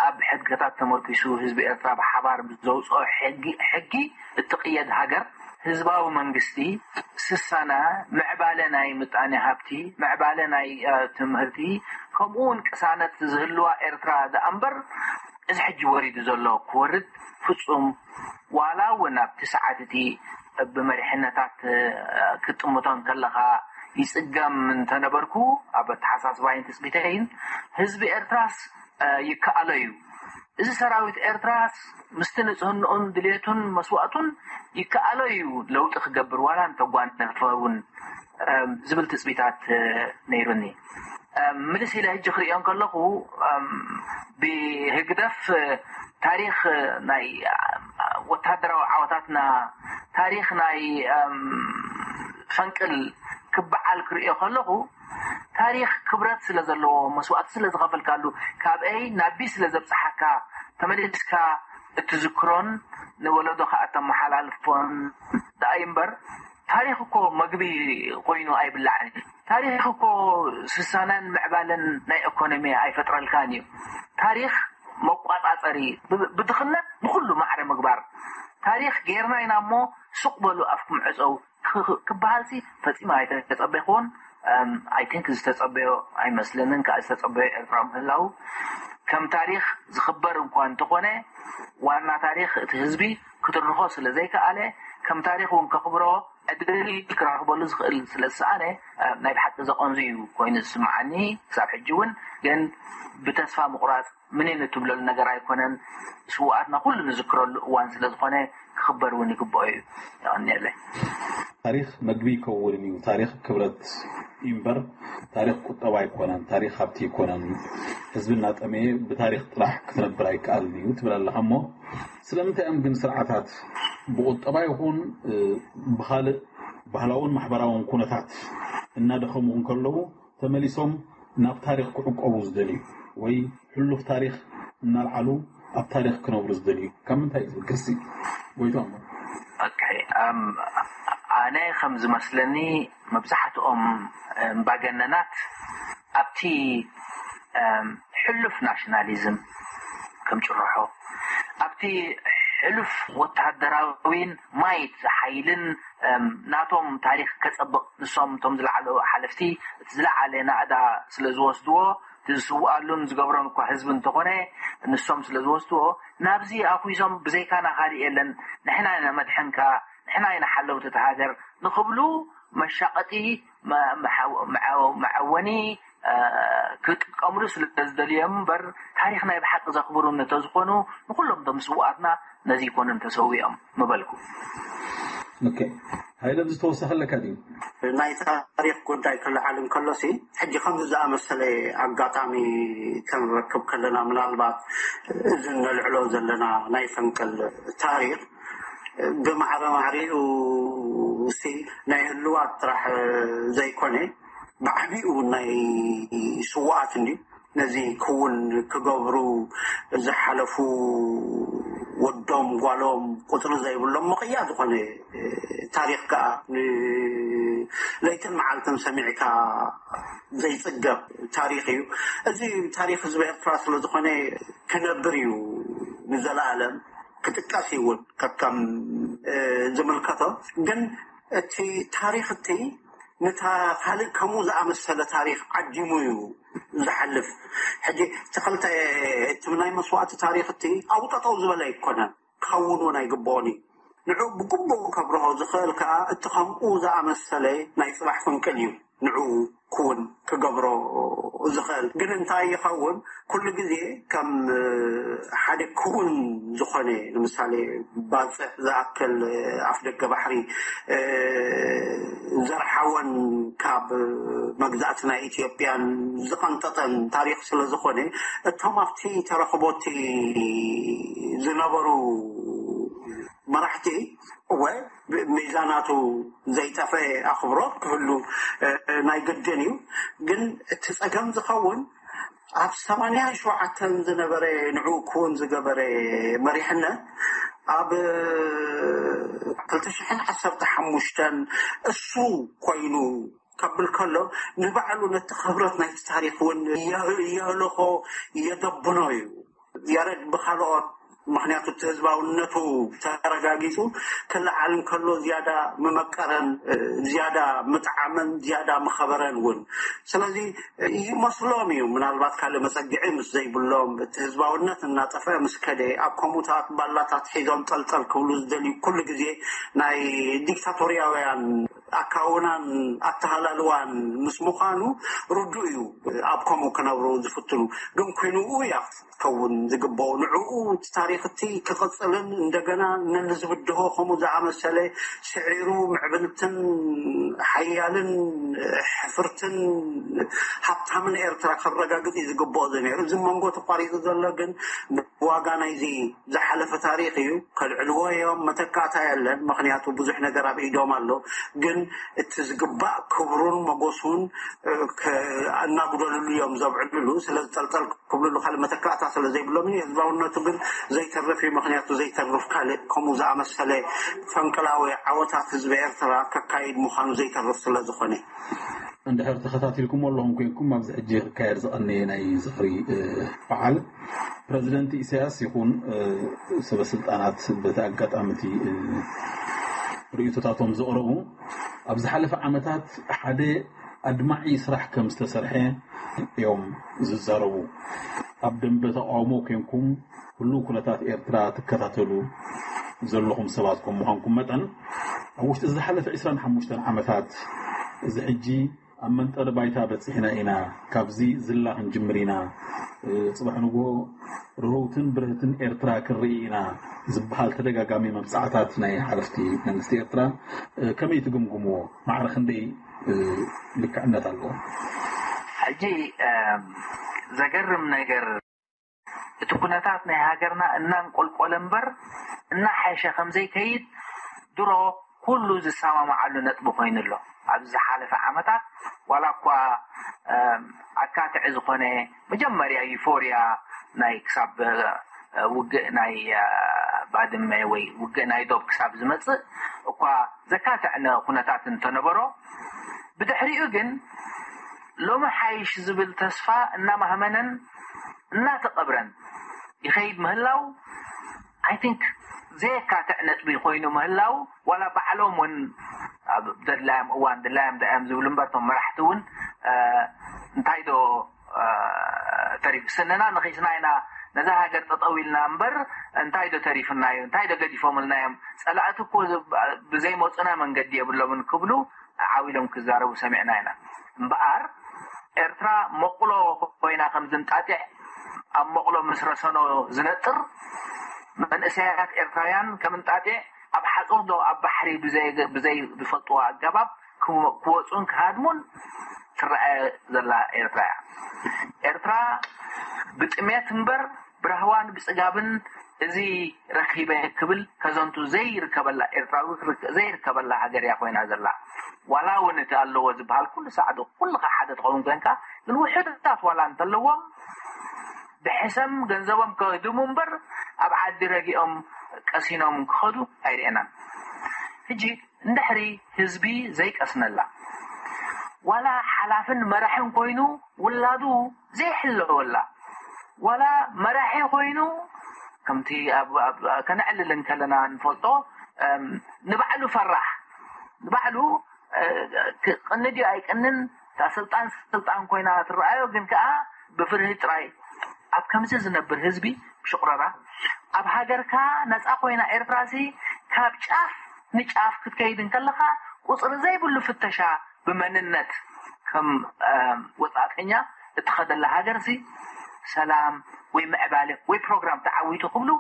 ኣብ ሕድገታት ተመርኪሱ ህዝቢ ኤርትራ ብሓባር ብዘውፅኦ ሕጊ እትቅየድ ሃገር ህዝባዊ መንግስቲ ስሰነ ምዕባለ ናይ ምጣኔ ሃብቲ ምዕባለ ናይ ትምህርቲ ከምኡ እውን ቅሳነት ዝህልዋ ኤርትራ ደኣ እምበር እዚ ሕጂ ወሪዱ ዘሎ ክወርድ ፍፁም ዋላ እውን ኣብቲ ሰዓት እቲ ብመሪሕነታት ክጥምቶ እንከለኻ ይፅገም እንተነበርኩ ኣብ ኣተሓሳስባይን ትፅቢተይን ህዝቢ ኤርትራስ ይከኣሎ እዩ። እዚ ሰራዊት ኤርትራስ ምስቲ ንፅህንኡን ድሌቱን መስዋእቱን ይከኣሎ እዩ ለውጢ ክገብር ዋላ እንተጓነፈ እውን ዝብል ትፅቢታት ነይሩኒ። ምልስ ኢለ ሕጂ ክርእዮ እንከለኹ ብህግደፍ ታሪክ ናይ ወታደራዊ ዓወታትና ታሪክ ናይ ፈንቅል ክበዓል ክርእዮ ከለኹ ታሪክ ክብረት ስለ ዘለዎ መስዋእቲ ስለ ዝኸፈልካሉ ካብ ኤይ ናብ ቢ ስለ ዘብፅሓካ ተመሊስካ እትዝክሮን ንወለዶ ከዓ እተመሓላልፎን ደኣ እዩ እምበር ታሪክ እኮ መግቢ ኮይኑ ኣይብላዕን እዩ። ታሪክ እኮ ስሳናን ምዕባለን ናይ ኢኮኖሚ ኣይፈጥረልካን እዩ። ታሪክ መቋፃፀሪ ብድኽነት ንኩሉ ማዕረ ምግባር ታሪክ ጌርና ኢና እሞ ሱቅ በሉ ኣፍኩም ዕፀው ክበሃልሲ ፈፂመ ኣይተፀበይክዎን። I think ዝተፀበዮ ኣይመስለንን ከዓ ዝተፀበዮ ኤርትራዊ ምህላው ከም ታሪክ ዝኽበር እንኳ እንተኾነ ዋና ታሪክ እቲ ህዝቢ ክትርኾ ስለ ዘይከኣለ ከም ታሪኽ እውን ከኽብሮ ዕድል ክረኽበሉ ዝኽእል ስለ ዝሰኣነ፣ ናይ ብሓቂ ዘቐንዙ እዩ ኮይኑ ዝስምዓኒ። ክሳብ ሕጂ እውን ግን ብተስፋ ምቑራፅ ምንን እትብለሉ ነገር ኣይኮነን። ስውኣትና ኩሉ ንዝክረሉ እዋን ስለ ዝኾነ ክኽበር እውን ይግብኦ እዩ። የቐንየለይ። ታሪኽ መግቢ ይከውንን እዩ። ታሪኽ ክብረት እምበር ታሪኽ ቁጠባ ኣይኮነን። ታሪኽ ሃብቲ ኣይኮነን። ህዝቢ እናጠመየ ብታሪኽ ጥራሕ ክትነብር ኣይከኣልን እዩ ትብል ኣለኻ። እሞ ስለምንታይ እዮም ግን ስርዓታት ብቁጠባ ይኹን ብካልእ ባህላውን ማሕበራውን ኩነታት እናደኸሙ እንከለዉ ተመሊሶም ናብ ታሪኽ ክዕቆቡ ዝደልዩ ወይ ሕሉፍ ታሪኽ እናልዓሉ ኣብ ታሪኽ ክነብሩ ዝደልዩ ካብ ምንታይ እዩ ዝብል ክሲ? ጎይቶም። ኣነ ከም ዝመስለኒ መብዛሕትኦም እምባገነናት ኣብቲ ሕሉፍ ናሽናሊዝም ከም ጭርሖ ኣብቲ ሕሉፍ ወተሃደራዊን ማይት ሓይልን ናቶም ታሪኽ ከጸብቕ ንሶም እቶም ዝለዓሉ ሓለፍቲ እቲ ዝለዓለ ናእዳ ስለ ዝወስድዎ ዝስውኣሉን ዝገብሮን እኳ ህዝቢ እንተኾነ ንሶም ስለ ዝወስድዎ ናብዚ ኣኩይዞም ብዘይካና ካልእ የለን፣ ንሕና ኢና መድሕንካ፣ ንሕና ኢና ሓለውቲ እቲ ሃገር ንኽብሉ መሻቐጢ መዐወኒ ክጥቀምሉ ስለ ዝደልዮም እምበር ታሪኽ ናይ ብሓቂ ዘኽብሩ እንተዝኾኑ ንኩሎም እቶም ስውኣትና ነዚ ይኮኑን ተሰዊኦም ምበልኩ። ሃይለ ዝተወሰኸ ኣለካ ድዩ? ናይ ታሪኽ ጉዳይ ክልዓል እንከሎሲ ሕጂ ከምዚ ዝኣመሰለ ኣጋጣሚ ክንረክብ ከለና ምናልባት እዚ ነልዕሎ ዘለና ናይ ፈንቅል ታሪኽ ብማዕረ ማዕሪኡ ሲ ናይ ህልዋት ጥራሕ ዘይኮነ ብዓቢኡ ናይ ስውኣት እንዲ ነዚ ክውን ክገብሩ ዝሓለፉ ወዶም ጓሎም ቁፅሪ ዘይብሎም መቕያ ዝኾነ ታሪኽ ከዓ ለይትን መዓልትን ሰሚዕካ ዘይፅገብ ታሪኽ እዩ። እዚ ታሪኽ ህዝቢ ኤርትራ ስለዝኾነ ክነብር እዩ ንዘለኣለም ክጥቀስ እዩ እውን ከከም ዝምልከቶ። ግን እቲ ታሪኽ እቲ ነታ ካልእ ከምኡ ዝኣመሰለ ታሪኽ ዓዲሙ እዩ ዝሓልፍ። ሕጂ እቲ ክልተ እቲ ናይ መስዋእቲ ታሪኽ እቲ ኣብኡ ጠጠው ዝበለ ኣይኮነን፣ ክኸውን እውን ኣይግብኦን እዩ። ንዑ ብግቡእ ከብርሆ ዝኽእል ከዓ እቲ ከምኡ ዝኣመሰለ ናይ ፅባሕ ፍንቅል እዩ። ንዑ ክውን ክገብሮ ዝኽእል ግን እንታይ ይኸውን? ኩሉ ግዜ ከም ሓደ ክውን ዝኾነ ንምሳሌ ባፅዕ ዝኣክል ኣፍ ደገ ባሕሪ ዘርሓወን ካብ መግዛእቲ ናይ ኢትዮጵያን ዝቐንጠጠን ታሪኽ ስለ ዝኾነ እቶም ኣብቲ ተረኽቦቲ ዝነበሩ መራሕቲ እወ ሚዛናቱ ዘይጠፈ ኣኽብሮት ክህሉ ናይ ግድን እዩ። ግን እቲ ፀገም ዝኸውን ኣብ ሰማንያን ሸውዓተን ዝነበረ ንዑ ክውን ዝገበረ መሪሕነት ኣብ ክልተ ሽሕን ዓሰርተ ሓሙሽተን እሱ ኮይኑ ከብል ከሎ ንባዕሉ ነቲ ክብረት ናይቲ ታሪኽ እውን የህልኾ የደብኖ እዩ። ያረድ ብካልኦት ምክንያቱ እቲ ህዝባውነቱ ተረጋጊፁ ክለዓል እንከሎ ዝያዳ ምመቀረን ዝያዳ ምጥዓመን ዝያዳ ምኸበረን እውን ስለዚ ይመስሎም እዩ ምናልባት ካልእ መፀግዒ ምስ ዘይብሎም እቲ ህዝባውነት እናጠፈ ምስ ከደ ኣብ ከምኡታት ባላታት ሒዞም ጠልጠል ክብሉ ዝደልዩ ኩሉ ግዜ ናይ ዲክታቶርያውያን ኣካውናን ኣተሃላልዋን ምስ ምዃኑ ርዱእ እዩ ኣብ ከምኡ ክነብሩ ዝፍትኑ ግን ኮይኑኡ እያ ክትከውን ዝግብኦ ንዕኡ እቲ ታሪኽ እቲ ክቕፅልን እንደገና ነዚ ዝብድሆ ከምኡ ዝኣመሰለ ስዒሩ ምዕብልትን ሓያልን ሕፍርትን ሃብታምን ኤርትራ ከረጋግፅ እዩ ዝግብኦ ዝነይሩ እዚ መንጎ ተቋሪፁ ዘሎ ግን ዋጋ ናይዚ ዝሓለፈ ታሪኽ እዩ ከልዕልዎ እዮም መተካእታ የለን ምክንያቱ ብዙሕ ነገር ኣብ ኢዶም ኣሎ ግን እቲ ዝግባእ ክብሩን መጎሱን እናጉደልሉ እዮም ዘብዕልሉ ስለ ዝጠልጠል ክብልሉ ካልእ መተካእታ ስለ ዘይብሎም እዩ ህዝባውነቱ ግን ዘይተርፍ እዩ ምክንያቱ ዘይተርፍ ካልእ ከምኡ ዝኣመሰለ ፈንቅላዊ ዓወታት ህዝቢ ኤርትራ ከካይድ ምዃኑ ዘይተርፍ ስለ ዝኾነ እንድሕር ተኸታቲልኩም ኣለኹም ኮንኩም ኣብዚ ሕጂ ክካየድ ዝቐነየ ናይ ዝኽሪ በዓል ፕረዚደንት ኢሳያስ ይኹን ሰበስልጣናት በቲ ኣጋጣሚ እቲ ርእይቶታቶም ዘቕረቡ ኣብ ዝሓለፈ ዓመታት ሓደ ኣድማዒ ስራሕ ከም ዝተሰርሐ እዮም ዝዛረቡ። ኣብ ደንበ ተቃውሞ ኮንኩም ህሉው ኩነታት ኤርትራ ትከታተሉ ዘለኹም ሰባት ከም ምዃንኩም መጠን፣ ኣብ ውሽጢ ዝሓለፈ ዕስራን ሓሙሽተን ዓመታት፣ እዚ ሕጂ ኣብ መንጠሪ ባይታ በጺሕና ኢና፣ ካብዚ ዝላ ክንጅምር ኢና፣ ጽባሕ ንግሆ ርህውትን ብርህትን ኤርትራ ክንርኢ ኢና ዝበሃል ተደጋጋሚ መብጻዕታት ናይ ሓለፍቲ መንግስቲ ኤርትራ ከመይ ትግምግምዎ? ማዕረ ክንደይ ልክዕነት ኣለዎ? ሕጂ ዘገርም ነገር፣ እቲ ኩነታት ናይ ሃገርና እናንቆልቆለ እምበር እናሓየሸ ከም ዘይከይድ ድሮ ኩሉ ዝሰማማዓሉ ነጥቢ ኮይኑ ኣሎ። ኣብዚ ዝሓለፈ ዓመታት ዋላ እኳ ኣካትዒ ዝኾነ መጀመርያ ዩፎርያ ናይ ክሳብ ውግእ ናይ ባድመ ወይ ውግእ ናይ ዶብ ክሳብ ዝመፅእ እኳ ዘካትዕ ኩነታት እንተነበሮ፣ ብድሕሪኡ ግን ሎሚ ሓይሽ ዝብል ተስፋ እናማህመነን እናተቐብረን ይኸይድ ምህላው፣ I think ዘየካትዕ ነጥቢ ኮይኑ ምህላው፣ ዋላ ባዕሎም እውን ኣብ ደድላዮም እዋን ድላዮም ዳዮም ዝብሉ እምበር፣ እቶም መራሕቲ እውን እንታይ ዶ ተሪፍ ስንና ንኺስና ኢና ነዛ ሃገር ጠጠው ኢልና እምበር፣ እንታይ ዶ ተሪፍና እዩ? እንታይ ዶ ገዲፎምልና እዮም? ጸላእቲ እኮ ብዘይመፁና መንገዲ የብሎምን ክብሉ ዓዊሎም ክዛረቡ ሰሚዕና ኢና። እምበኣር ኤርትራ መቑሎ ኮይና ከም ዝንጣጢዕ፣ ኣብ መቑሎ ምስ ረሰኖ ዝነጥር፣ መንእሰያት ኤርትራውያን ከም እንጣጢዕ ኣብ ሓፁር ዶ ኣብ ባሕሪ ብዘይ ዝፈልጥዎ ኣገባብ ክወፁን ክሃድሙን ትረኣ ዘላ ኤርትራ እያ። ኤርትራ ብጥሜት እምበር ብራህዋን ብፅጋብን እዚ ረኺበ ክብል ከዘንቱ ዘይርከበላ፣ ኤርትራዊ ዘይርከበላ ሃገር እያ ኮይና ዘላ። ዋላ እውን እቲ ኣለዎ ዝበሃል ኩሉ ሳዕዶ ኩልኻ ሓደ ትኸውን ኮንካ፣ ግን ውሕዳት ዋላ እንተለዎም ብሕሰም ገንዘቦም ከህድሙ እምበር ኣብ ዓዲ ረጊኦም ቀሲኖም ክኸዱ ኣይርኤናን። ሕጂ እንድሕሪ ህዝቢ ዘይቀስነላ፣ ዋላ ሓላፍን መራሕን ኮይኑ ውላዱ ዘይሕለወላ፣ ዋላ መራሒ ኮይኑ ከምቲ ከነዕልል እንከለና እንፈልጦ ንባዕሉ ፈራሕ፣ ንባዕሉ ቅንድዩ ኣይቅንን፣ እታ ስልጣን ስልጣን ኮይና ትረኣዮ፣ ግን ከዓ ብፍርሂ ጥራይ ኣብ ከምዚ ዝነብር ህዝቢ ሽቕረራ፣ ኣብ ሃገርካ ነፃ ኮይና ኤርትራሲ ካብ ጫፍ ንጫፍ ክትከይድ እንከለኻ ቁፅሪ ዘይብሉ ፍተሻ ብመንነት ከም ወፃእተኛ እትኸደላ ሃገርሲ ሰላም ወይ ምዕባለ ወይ ፕሮግራም ተዓዊቱ ክብሉ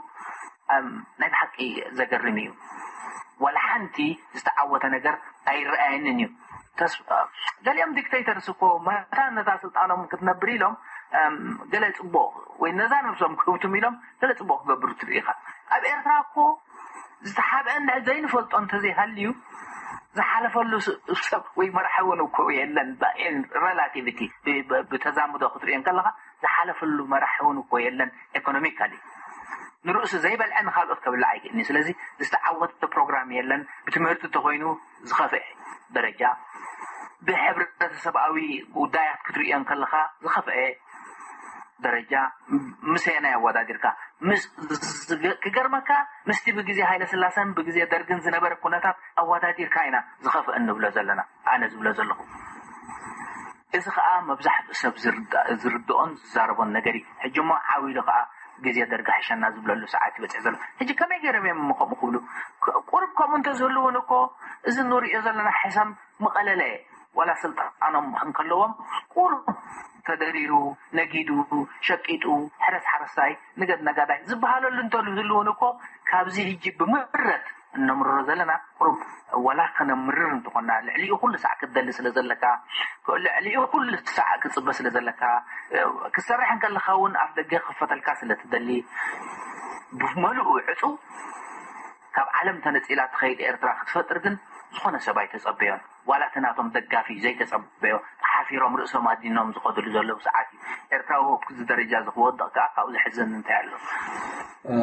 ናይ ብሓቂ ዘገርም እዩ። ዋላ ሓንቲ ዝተዓወተ ነገር ኣይረኣየንን እዩ። ገሊኦም ዲክተይተርስ እኮ መታን ነታ ስልጣኖም ክትነብር ኢሎም ገለ ፅቡቕ ወይ ነዛ ነብሶም ክህብትም ኢሎም ገለ ፅቡቕ ክገብሩ ትርኢ ኢኻ። ኣብ ኤርትራ እኮ ዝተሓብአ እንድሕር ዘይንፈልጦ እንተዘይሃልዩ ዝሓለፈሉ ሰብ ወይ መራሒ እውን እኮ የለን። ሬላቲቪቲ ብተዛምዶ ክትሪኦ ከለካ ዝሓለፈሉ መራሒ እውን እኮ የለን። ኢኮኖሚካሊ ንርእሱ ዘይበልዐ ንካልኦት ከብልዕ ኣይክእልን እዩ። ስለዚ ዝተዓወተ ፕሮግራም የለን። ብትምህርቲ እንተኮይኑ ዝኸፍአ ደረጃ፣ ብሕብረተሰብኣዊ ጉዳያት ክትሪኦ ከለካ ዝኸፍአ ደረጃ ምስ ኣየናይ ኣወዳዲርካ? ክገርመካ ምስቲ ብግዜ ሃይለ ስላሰን ብግዜ ደርግን ዝነበረ ኩነታት ኣወዳዲርካ ኢና ዝኸፍአ እንብሎ ዘለና። ኣነ ዝብሎ ዘለኹ እዚ ከዓ መብዛሕትኡ ሰብ ዝርድኦን ዝዛረቦን ነገር እዩ። ሕጂ እሞ ዓው ኢሉ ከዓ ግዜ ደርጊ ሕሸና ዝብለሉ ሰዓት ይበፅሕ ዘሎ። ሕጂ ከመይ ገይሮም እዮም እሞ ከምኡ ክብሉ? ቁሩብ ከምኡ እንተዝህልውን እኮ እዚ ንሪኦ ዘለና ሕሰም ምቐለለ። ዋላ ስልጣኖም እንከለዎም ቁሩብ ተደሪሩ፣ ነጊዱ፣ ሸቂጡ፣ ሕረስ ሓረስታይ፣ ንገድ ነጋዳይ ዝበሃለሉ እንተዝህልውን እኮ ካብዚ ሕጂ ብምረት እነምርሮ ዘለና ቁሩብ ዋላ ከነምርር እንተኾና ልዕሊኡ ኩሉ ሳዕ ክትደሊ ስለ ዘለካ፣ ልዕሊኡ ኩሉ ሳዕ ክፅበ ስለ ዘለካ፣ ክትሰርሕ እንከለካ እውን ኣፍ ደገ ክኸፈተልካ ስለ ትደሊ ብመልኡ ዕፁው ካብ ዓለም ተነፂላ ትኸይድ ኤርትራ ክትፈጥር ግን ዝኾነ ሰብ ኣይተፀበዮን። ዋላ እቲ ናቶም ደጋፊ ዘይተፀበዮ ተሓፊሮም ርእሶም ኣዲኖም ዝኸድሉ ዘለዉ ሰዓት እዩ። ኤርትራዊ እዚ ደረጃ እዚ ክወድቕ ከዓ ካብኡ ዘሕዝን እንታይ ኣሎ?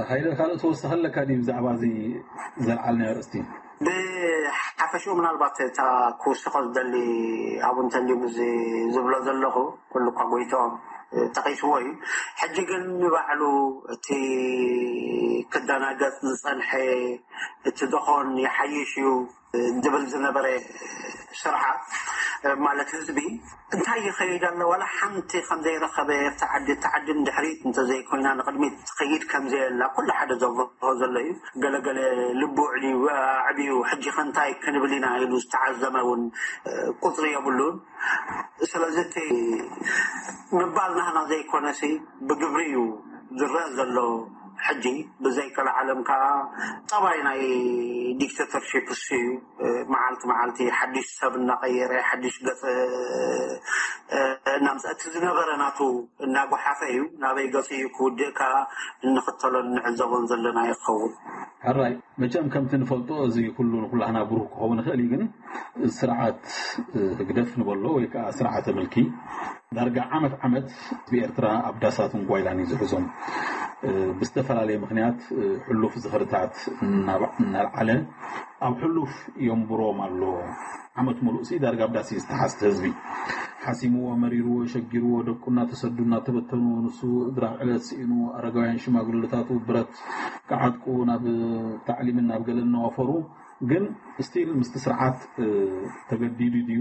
ሃይለ፣ ካልእ ተወሳኺ ኣለካ ድዩ ብዛዕባ እዚ ዘልዓልናዮ ኣርእስቲ? ብሓፈሽኡ ምናልባት እታ ክውስኾ ዝደሊ ኣብኡ እንተልዩ እዚ ዝብሎ ዘለኹ ኩሉ እኳ ጎይትኦም ጠቒስዎ እዩ። ሕጂ ግን ንባዕሉ እቲ ክደናገጽ ዝጸንሐ እቲ ደኾን ይሓይሽ እዩ ዝብል ዝነበረ ስርዓት ማለት ህዝቢ እንታይ ይኸይድ ኣሎ ዋላ ሓንቲ ከም ዘይረኸበ፣ ተዓዲ ተዓዲ ንድሕሪት እንተዘይኮይና ንቕድሚት ትኸይድ ከም ዘየላ ኩሉ ሓደ ዘብርሆ ዘሎ እዩ። ገለገለ ልቡ ዕልዩ ኣዕብዩ ሕጂ ከ እንታይ ክንብል ኢና ኢሉ ዝተዓዘመ እውን ቁፅሪ የብሉን። ስለዚ እቲ ምባል ናህና ዘይኮነሲ ብግብሪ እዩ ዝረአ ዘሎ። ሕጂ ብዘይ ቀልዓለም ከዓ ጠባይ ናይ ዲክተተርሺፕ እሱ እዩ። መዓልቲ መዓልቲ ሓድሽ ሰብ እናቐየረ ሓድሽ ገፅ እናምፀ እቲ ዝነበረ ናቱ እናጓሓፈ እዩ። ናበይ ገፂ እዩ ክውድእ ከዓ እንኽተሎን ንዕዘቦን ዘለና ይኸውን። ሕራይ መቸም ከምቲ ንፈልጦ እዚ ኩሉ ንኩላህና ብሩህ ክኸውን ይኽእል እዩ። ግን ስርዓት ህግደፍ ንበሎ ወይ ከዓ ስርዓተ ምልኪ ዳርጋ ዓመት ዓመት ብኤርትራ ኣብ ዳሳትን ጓይላን እዩ ዝሕዞም። ብዝተፈላለየ ምክንያት ሕሉፍ ዝኽርታት እናልዓለ ኣብ ሕሉፍ የንብሮም ኣሎ። ዓመት ሙሉእ ሲ ዳርጋ ኣብ ዳስ እዩ ዝተሓዝተ ህዝቢ። ሓሲምዎ፣ መሪርዎ፣ ሸጊርዎ፣ ደቁ እናተሰዱ እናተበተኑ፣ ንሱ ድራር ዕለት ስኢኑ፣ ኣረጋውያን ሽማግለታቱ ብረት ክዓጥቁ ናብ ታዕሊምን ናብ ገለን እናወፈሩ፣ ግን ስቲል ምስቲ ስርዓት ተገዲዱ ድዩ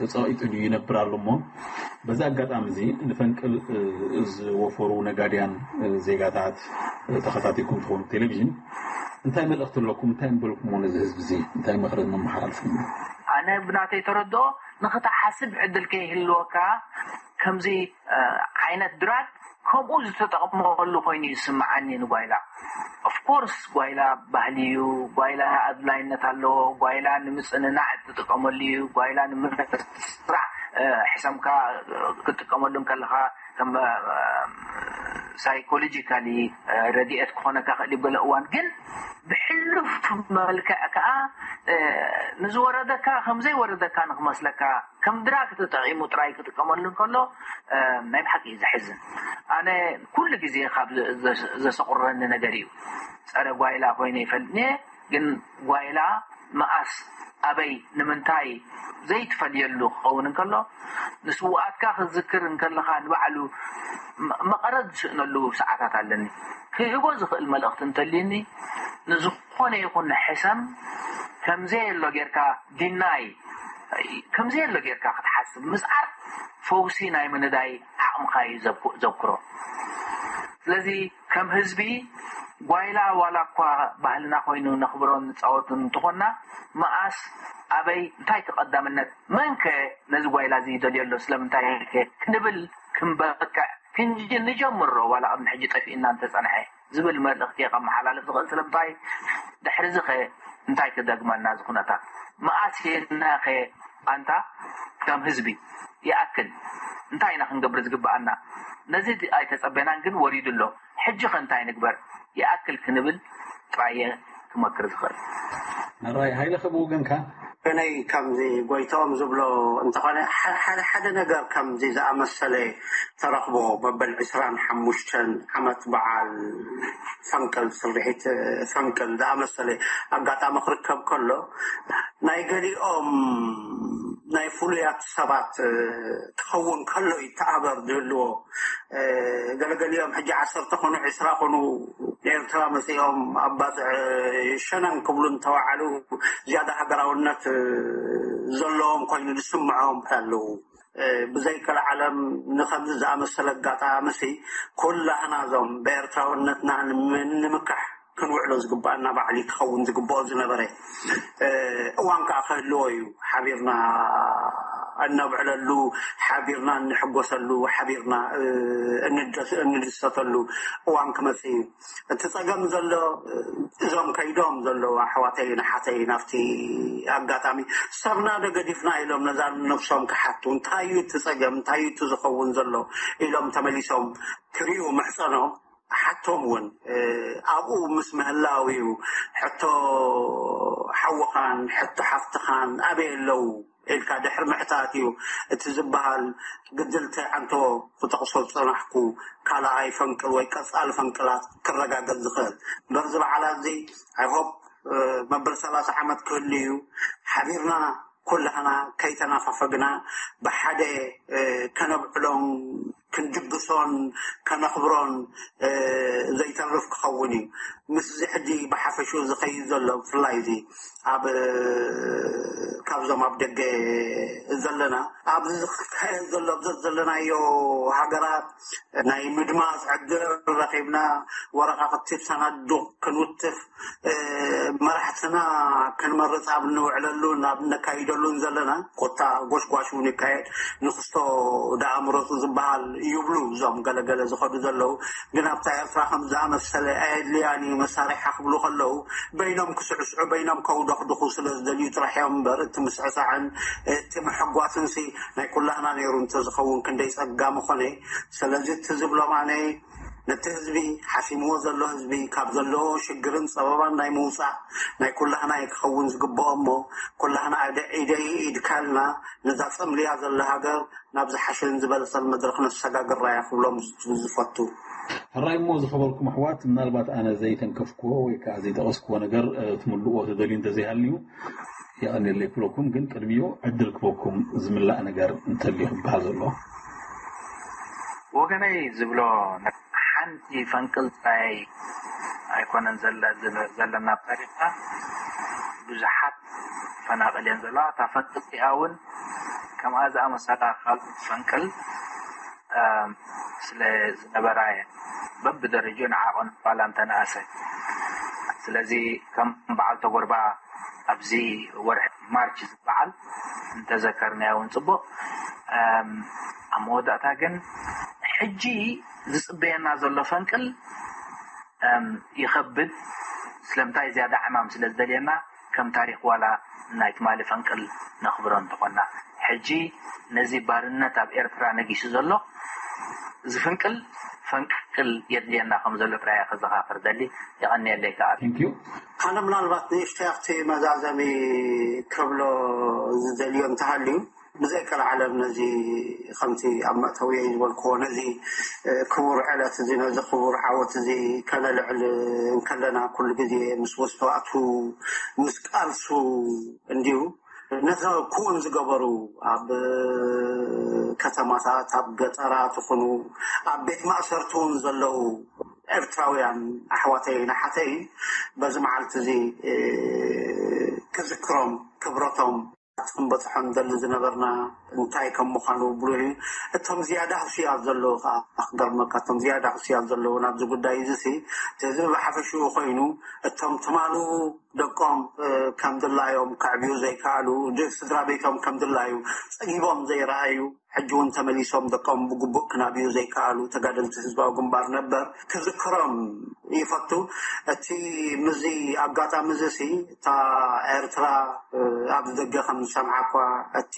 ተፀቂጡ ድዩ ይነብር ኣሎ። እሞ በዚ ኣጋጣሚ እዚ ንፈንቅል ዝወፈሩ ነጋድያን ዜጋታት ተኸታቲልኩም ትኾኑ ቴሌቪዥን እንታይ መልእኽቲ ኣለኩም? እንታይ ምበልኩሞ ነዚ ህዝቢ እዚ? እንታይ ምኽርን መመሓላልፍኩም? ኣነ ብናተይ ተረድኦ ንኽትሓስብ ዕድል ከይህልወካ ከምዚ ዓይነት ድራግ ከምኡ ዝተጠቕመሉ ኮይኑ ይስምዓኒ ንጓይላ። ኦፍኮርስ ጓይላ ባህሊ እዩ። ጓይላ ኣድላይነት ኣለዎ። ጓይላ ንምፅንናዕ ትጥቀመሉ እዩ። ጓይላ ንምስራሕ ሕሰምካ ክትጥቀመሉ እንከለካ ከም ሳይኮሎጂካሊ ረድኤት ክኾነካ ክእል ይበለ እዋን ግን ብሕሉፍ መልክዕ ከዓ ንዝወረደካ ከምዘይወረደካ ንክመስለካ ከም ድራግ ተጠቂሙ ጥራይ ክጥቀመሉ እንከሎ ናይ ብሓቂ እዩ ዘሕዝን። ኣነ ኩሉ ግዜ ካብ ዘሰቁረኒ ነገር እዩ። ፀረ ጓይላ ኮይነ ይፈልጥ እየ፣ ግን ጓይላ መኣስ ኣበይ ንምንታይ ዘይትፈልየሉ ክኸውን እንከሎ ንስውኣትካ ክዝክር እንከለካ ንባዕሉ መቐረት ዝስእነሉ ሰዓታት ኣለኒ። ክህቦ ዝኽእል መልእኽቲ እንተልዩኒ ንዝኾነ ይኹን ሕሰም ከምዘየሎ ጌርካ ዲናይ ከምዘየሎ ጌርካ ክትሓስብ ምስዓር ፈውሲ ናይ ምንዳይ ዓቕምኻ እዩ ዘብኩ- ዘብክሮ። ስለዚ ከም ህዝቢ ጓይላ ዋላ እኳ ባህልና ኮይኑ ነኽብሮን ንፃወቱን እንተኾንና መኣስ ኣበይ እንታይ እቲ ቀዳምነት መንከ ነዚ ጓይላ እዚ ይደልዮ ኣሎ ስለምንታይ ከ ክንብል ክንበቅዕ ክንጅ ንጀምሮ ዋላ ቅድሚ ሕጂ ጠፊእና እንተፀንሐ ዝብል መልእኽቲ እየ ከመሓላልፍ ዝኽእል። ስለምንታይ ድሕሪ እዚ ኸ እንታይ ክደግመና እዚ ኩነታት መኣስ የናኸ ኣንታ ከም ህዝቢ ይኣክል እንታይ ኢና ክንገብር ዝግብኣና? ነዚ ኣይተጸበናን ግን ወሪዱ ኣሎ። ሕጂ ኸ እንታይ ንግበር ይኣክል ክንብል ጥራየ ክመክር ዝኽእል። ራይ ሃይለ ከብ ወገንካ ገነይ ከምዚ ጎይታኦም ዝብሎ እንተኾነ ሓደ ነገር ከምዚ ዝኣመሰለ ተረኽቦ መበል ዕስራን ሓሙሽተን ዓመት በዓል ፈንቅል ስርሒት ፈንቅል ዝኣመሰለ ኣጋጣሚ ክርከብ ከሎ ናይ ገሊኦም ናይ ፍሉያት ሰባት ክኸውን ከሎ ይተኣበር ዝህልዎ ገለገሊኦም ሕጂ ዓሰርተ ኮኑ ዕስራ ኮኑ ንኤርትራ መፅኦም ኣባፅዕ ሸነን ክብሉ እንተወዓሉ ዝያዳ ሃገራውነት ዘለዎም ኮይኑ ዝስምዖም ኣለዉ። ብዘይቀልዓለም ንኸምዚ ዝኣመሰለ ኣጋጣሚ ሲ ኩላህና ዞም ብኤርትራውነትና ንምካሕ ክንውዕሎ ዝግባኣና ባዕሊ ክኸውን ዝግብኦ ዝነበረ እዋን ከዓ ክህልዎ እዩ። ሓቢርና እነብዕለሉ፣ ሓቢርና እንሕጎሰሉ፣ ሓቢርና እንድሰተሉ እዋን ክመፅእ እዩ። እቲ ፀገም ዘሎ እዞም ከይዶም ዘለዉ ኣሕዋተይን ኣሓተይን ኣብቲ ኣጋጣሚ ሰብና ዶ ገዲፍና ኢሎም ነዛ ነብሶም ክሓቱ እንታይ እዩ እቲ ፀገም እንታይ እዩ እቲ ዝኸውን ዘሎ ኢሎም ተመሊሶም ክሪኡ ምሕፀኖም ሓቶም እውን ኣብኡ ምስ ምህላው እዩ ሕቶ ሓውኻን ሕቶ ሓፍትኻን ኣበይ ኣለዉ ኢልካ ድሕሪ ምሕታት እዩ እቲ ዝበሃል ግድልቲ ዓንቶ ክጠቕሶ ዝፀናሕኩ ካልኣይ ፈንቅል ወይ ቀፃሊ ፈንቅላት ክረጋገፅ ዝኽእል። በዚ በዓላት እዚ ኣይሆፕ መበል ሰላሳ ዓመት ክህሉ እዩ። ሓቢርና ኩላህና ከይተናፋፈግና ብሓደ ከነብዕሎም ክንድግሶን ከነኽብሮን ዘይተርፍ ክኸውን እዩ። ምስዚ ሕጂ ብሓፈሽኡ ዝኸይድ ዘሎ፣ ብፍላይ እዚ ኣብ ካብዞም ኣብ ደገ ዘለና፣ ኣብዚ ዝካየድ ዘሎ፣ ኣብዚ ዘለናዮ ሃገራት ናይ ምድማፅ ዕድል ረኺብና፣ ወረቃቅቲ ብሰናዱቅ ክንውትፍ፣ መራሕትና ክንመርፅ ኣብ እንውዕለሉን ኣብ እነካይደሉን ዘለና፣ ኮታ ጎሽጓሽ እውን ይካየድ። ንክስቶ ደኣ ምረፁ ዝበሃል ይብሉ እዞም ገለገለ ዝኸዱ ዘለዉ። ግን ኣብታ ኤርትራ ከም ዝኣመሰለ ኣየድልያን እዩ መሳርሒ ክብሉ ከለዉ፣ በይኖም ክስዕስዑ፣ በይኖም ከውደኽድኹ ስለ ዝደልዩ ጥራሕ እዮም እምበር፣ እቲ ምስዕሳዕን እቲ ምሕጓስንሲ ናይ ኩላህና ነይሩ እንተዝኸውን ክንደይ ጸጋ ምኾነ። ስለዚ እቲ ዝብሎም ኣነ፣ ነቲ ህዝቢ፣ ሓሲምዎ ዘሎ ህዝቢ፣ ካብ ዘለዎ ሽግርን ጸበባን ናይ ምውጻእ ናይ ኩላህና እዩ ክኸውን ዝግብኦ እሞ፣ ኩላህና ኢደ-፣ ኢደይ ኢድካ ኢልና ነዛ ጸምልያ ዘላ ሃገር ናብ ዝሓሸን ዝበለጸን መድረኽ ነሰጋግራ እያ ክብሎም ዝፈቱ። ሕራይ እሞ ዝኸበርኩም ኣሕዋት፣ ምናልባት ኣነ ዘይተንከፍክዎ ወይ ከዓ ዘይጠቐስክዎ ነገር፣ እ፣ ትምልእዎ ተደልዩ እንተዘይሃልዩ፣ የቐንየለይ ክብለኩም፣ ግን ቅድሚኡ ዕድል ክበኩም ዝምላእ ነገር እንተልዩ ክበሃል ዘሎ። ወገነይ ዝብሎ፣ ሓንቲ ፈንቅል ጥራይ ኣይኮነን ዘለ-፣ ዘለና ኣብ ታሪኽና። ብዙሓት ፈናቅል እየን ዘለዋ። እታ ፈንቅል እቲኣ እውን ከምኣ ዝኣመሰላ ካልኦት ፈንቅል፣ እም፣ ስለ ዝነበራ እየን። በብደረጃኡ ንዓቐን ባላ እንተነኣሰ። ስለዚ ከም በዓል ተጎርባ ኣብዚ ወርሒ ማርች ዝበዓል እንተዘከርናዮ እውን ጽቡቕ። እም፣ ኣብ መወዳእታ ግን ሕጂ ዝጽበየና ዘሎ ፈንቅል፣ እም፣ ይኸብድ። ስለምንታይ ዝያዳ ዕማም ስለ ዝደልየና ከም ታሪኽ ዋላ ናይ ትማሊ ፈንቅል ነኽብሮ እንተኾንና፣ ሕጂ ነዚ ባርነት ኣብ ኤርትራ ነጊሱ ዘሎ ዝፍንቅል ፈንቅል የድልየና ከም ዘሎ ጥራይ እየ ከዘኻኽር ደሊ። የቐንየለይ ከዓ። Thank you። ኣነ ምናልባት ንእሽተይ ኣብቲ መዛዘሚ ክብሎ ዝደልዮ እንተሃልዩ፣ ብዘይ ቀልዓለም ነዚ ከምቲ ኣብ መእተውየይ ዝበልክዎ ነዚ፣ እ፣ ክቡር ዕለት እዚ፣ ነዚ ክቡር ዓወት እዚ ከነልዕል እንከለና፣ ኩሉ ግዜ ምስ መስዋእቱ፣ ምስ ቃልሱ እንድዩ፣ ነዚ ክውን ዝገበሩ፣ ኣብ ከተማታት፣ ኣብ ገጠራት ይኹኑ ኣብ ቤት ማእሰርቲ እውን ዘለዉ ኤርትራውያን ኣሕዋተይን ኣሓተይን በዚ መዓልቲ እዚ፣ እ፣ ክዝክሮም፣ ክብረቶም ክንበጽሖ ንደሊ ዝነበርና እንታይ ከም ምዃኑ ብሩህ እዩ። እቶም ዝያዳ ህሱያት ዘለዉ ከኣ፣ ክገርመካ፣ እቶም ዝያዳ ህሱያት ዘለዉ ናብዚ ጉዳይ እዚ ሲ፣ እቲ ህዝቢ ብሓፈሽኡ ኮይኑ፣ እቶም ትማሉ ደቆም፣ እ፣ ከም ድላዮም ከዕብዩ ዘይከኣሉ፣ ድ-፣ ስድራ ቤቶም ከም ድላዩ ጸጊቦም ዘይረኣዩ፣ ሕጂ እውን ተመሊሶም ደቆም ብግቡእ ክናብዩ ዘይከኣሉ ተጋደልቲ ህዝባዊ ግንባር ነበር ክዝክሮም ይፈቱ። እቲ፣ ምስዚ ኣጋጣሚ እዚ ሲ፣ እታ ኤርትራ፣ እ፣ ኣብዚ ደገ ከም ዝሰምዓ እኳ፣ እቲ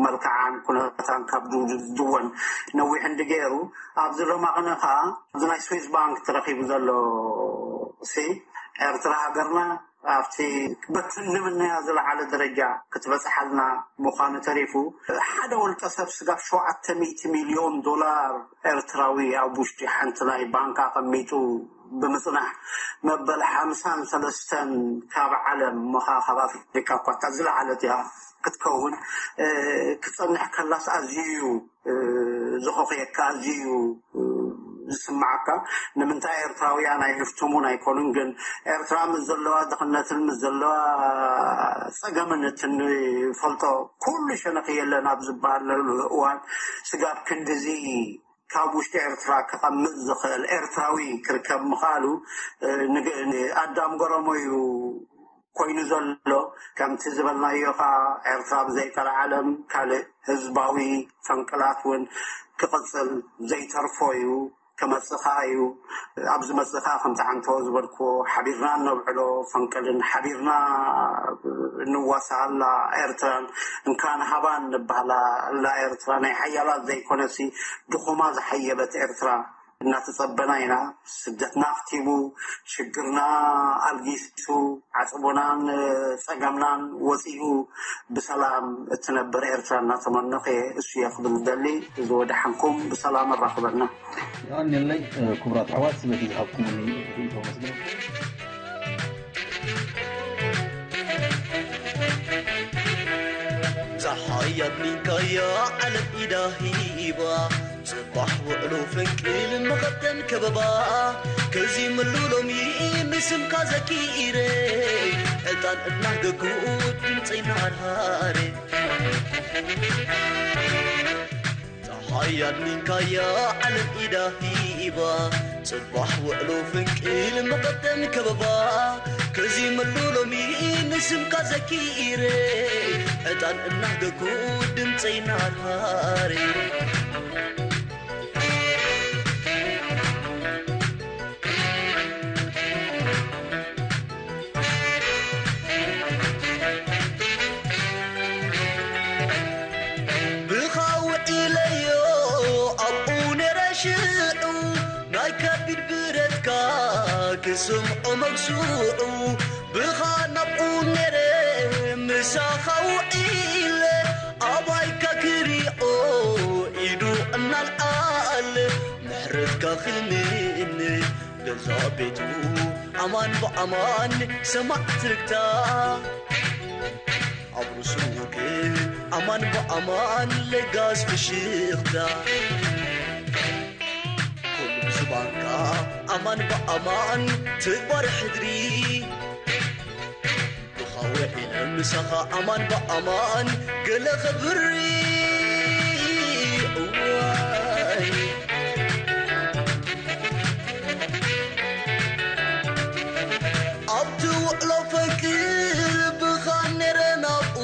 መልክዓን ኩነታን ካብ ድ-፣ ዝድወን ነዊሕ እንዲ ገይሩ፣ ኣብዚ ሎማቕነ ከኣ ኣብዚ ናይ ስዊስ ባንክ ተረኺቡ ዘሎ ሲ፣ ኤርትራ ሃገርና ኣብቲ በቲ እንምነያ ዝለዓለ ደረጃ ክትበጽሓልና ምዃኑ ተሪፉ፣ ሓደ ውልቀ ሰብ ስጋብ ሸውዓተ ሚእቲ ሚልዮን ዶላር ኤርትራዊ ኣብ ውሽጢ ሓንቲ ናይ ባንክ ኣቐሚጡ ብምጽናሕ፣ መበል ሓምሳን ሰለስተን ካብ ዓለም፣ እሞ ኸኣ ካብ ኣፍሪካ እኳ እታ ዝለዓለት እያ ክትከውን፣ እ፣ ክትጸንሕ ከላስ ኣዝዩ እዩ፣ እ፣ ዝኾኽየካ፣ ኣዝዩ እዩ፣ እ፣ ዝስምዓካ። ንምንታይ ኤርትራውያን ኣይንፍትሙን ኣይኮኑን፣ ግን ኤርትራ ምስ ዘለዋ ድኽነትን ምስ ዘለዋ ጸገምን እቲ እንፈልጦ ኩሉ ሸነኽ የለን ኣብ ዝበሃለሉ እዋን፣ ስጋብ ክንድዚ ካብ ውሽጢ ኤርትራ ክቐምጥ ዝኽእል ኤርትራዊ ክርከብ ምኽኣሉ፣ እ፣ ንግ-፣ ንኣዳም ገረሞ እዩ ኮይኑ ዘሎ። ከምቲ ዝበልናዮ ኸኣ፣ ኤርትራ ብዘይ ቀልዓለም ካልእ ህዝባዊ ፈንቅላት እውን ክቕጽል ዘይተርፎ እዩ፣ ክመጽእ ኸኣ እዩ። ኣብ ዝመጽእ ኸኣ፣ ከምቲ ዓንቶ ዝበልክዎ፣ ሓቢርና እነብዕሎ ፈንቅልን ሓቢርና እንዋሳኣላ ኤርትራን፣ እንካን ሃባን ንበሃላ ኣላ ኤርትራ፣ ናይ ሓያላት ዘይኮነሲ፣ ድኹማ ዝሓየበት ኤርትራ እናተጸበና ኢና። ስደትና ኣኽቲሙ፣ ሽግርና ኣልጊሱ፣ ዓጽቦናን ጸገምናን ወጺኡ፣ ብሰላም እትነብር ኤርትራ እናተመነኹ እየ። እሱ እየ ክብል ዝደሊ። እዚ ወደሓንኩም፣ ብሰላም ኣራኽበና። የቐንየለይ፣ እ፣ ክቡራት ኣሕዋት፣ ስለቲ ዝሃብኩምኒ ርእይቶ መስገን። ዝሓየት ሚንካያ ዓለም ኢዳ ሂባ፣ ጽባሕ ውዕሎ ፈንቅል መቐደም ከበባ ከዚምሉ ሎሚ ንስምካ ዘኪረ ዕጣን እናህገኩ ድምፀይ እናሃርሃረ ጸሓይ ኣድሚንካያ ዓለም ኢዳ ሂባ ጽባሕ ውዕሎ ፍንቅል መቐደም ከበባ ከዚመሉ ሎሚ ንስምካ ዘኪረ ዕጣን እናህገኩ ድምፀይ ናርሃረ ብኻ ውዒለዮ ኣብኡ ነረ ሽዑ ናይ ከቢድ ብረትካ ክስምዖ መግስዑ ብኻ ናብኡ ነረ ምሳኻ ውዒለ ኣባይካ ክሪኦ ኢዱ እናልዓለ ምሕረትካ ክምነ ገዛ ቤቱ ኣማን ብኣማን ሰማዕ ትርግታ ኣብ ርእሱ ውግእ ኣማን ብኣማን ለጋስ ፍሽኽታ ኩሉ ብዝባንካ ኣማን ብኣማን ትግባር ሕድሪ ብኻ ውዒለ ምሳኻ ኣማን ብኣማን ገለ ኽብሪ እዋይ ኣብቲ ውዕሎ ፈንቅል ብኻ ነረ ናብኡ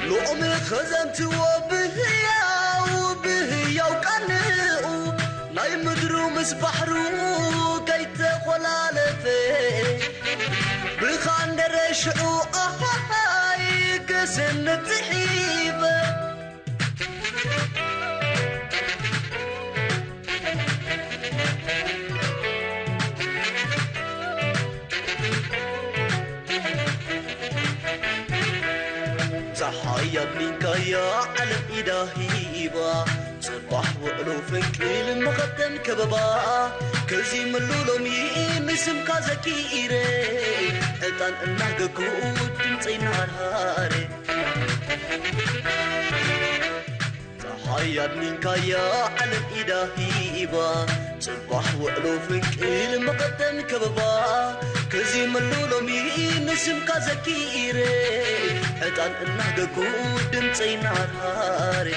ሎሚ ኸዘንትዎ ብህያው ብህያው ቃንኡ ናይ ምድሩ ምስ ባሕሩ ከይተኾላለፈ ብኻ እንደረ ሽዑ ኣሃሃይ ክስንት ዝሒበ ፀሓይ ኣድሚንካያ ዓለም ኢዳ ሂባ ፅባሕ ውዕሎ ፍንቅል መቐደም ከበባ ከዚምሉ ሎሚ ንስምካ ዘኪረ ዕጣን እናገኩ ድምፀይ እናሃርሃረ ፀሓይ ኣድሚንካያ ዓለም ኢዳ ሂባ ጽባሕ ውዕሎ ፍንቅል መቐደም ከበባ ከዚመሉ ሎሚ ንስምካ ዘኪረ ዕጣን እናህገኩ ድምፀይ እናሃርሃረ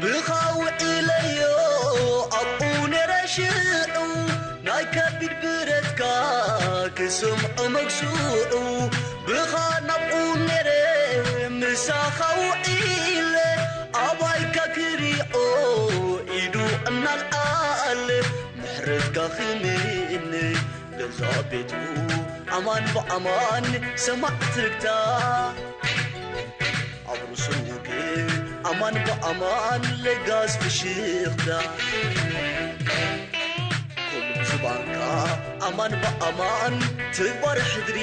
ብኻ ውዒለዮ ኣብኡ ነረ ሽዑ ናይ ከቢድ ብረትካ ክስምዖ መግስዑ ብኻ ናብኡ ነረ ምሳኻ ውዒለ ኣባይካ ክሪኦ ኢዱ እናልዓለ ምሕረትካ ክምነ ገዛ ቤቱ ኣማን ብኣማን ሰማዕ ትርግታ ኣብ ርእሱ ውግእ ኣማን ብኣማን ለጋስ ፍሽኽታ ኩሉ ዝባንካ ኣማን ብኣማን ትግባር ሕድሪ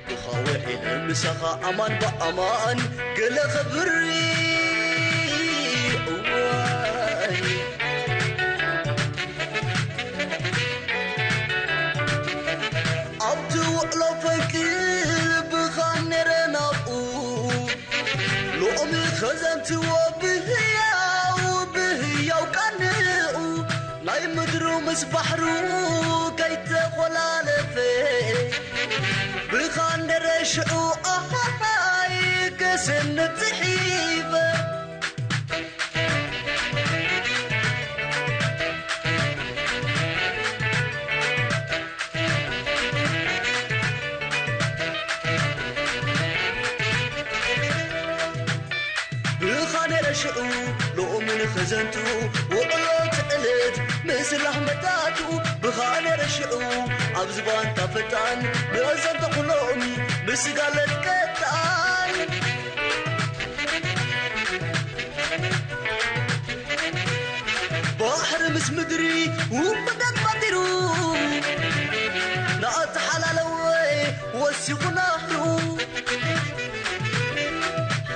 ብኻ ውዒለ ምሳኻ ኣማን ብኣማን ገለ ኽብሪ እዋይ ኣብቲ ውዕሎ ፈንቅል ብኻ ነረ ናብኡ ሎሚ ኸዘንትዎ ብህያው ብህያው ቃንኡ ናይ ምድሩ ምስ ባሕሩ ከይተኾላለፈ ብኻ እንደረ ሽዑ ኣሃሃይ ክስንት ዝሒበ ብኻ ነረ ሽዑ ሎሚ ንኸዘንቱ ውዕሎ ትዕልት ምስ ላህመታቱ ብኻ ነረ ሽዑ ኣብ ዝባንታ ፈጣን ንኸዘንተኹ ሎሚ ምስ ጋለት ቀጣን ባሕሪ ምስ ምድሪ ውበታት ባጢሩ ናተሓላለወ ወሲኹ ናህሩ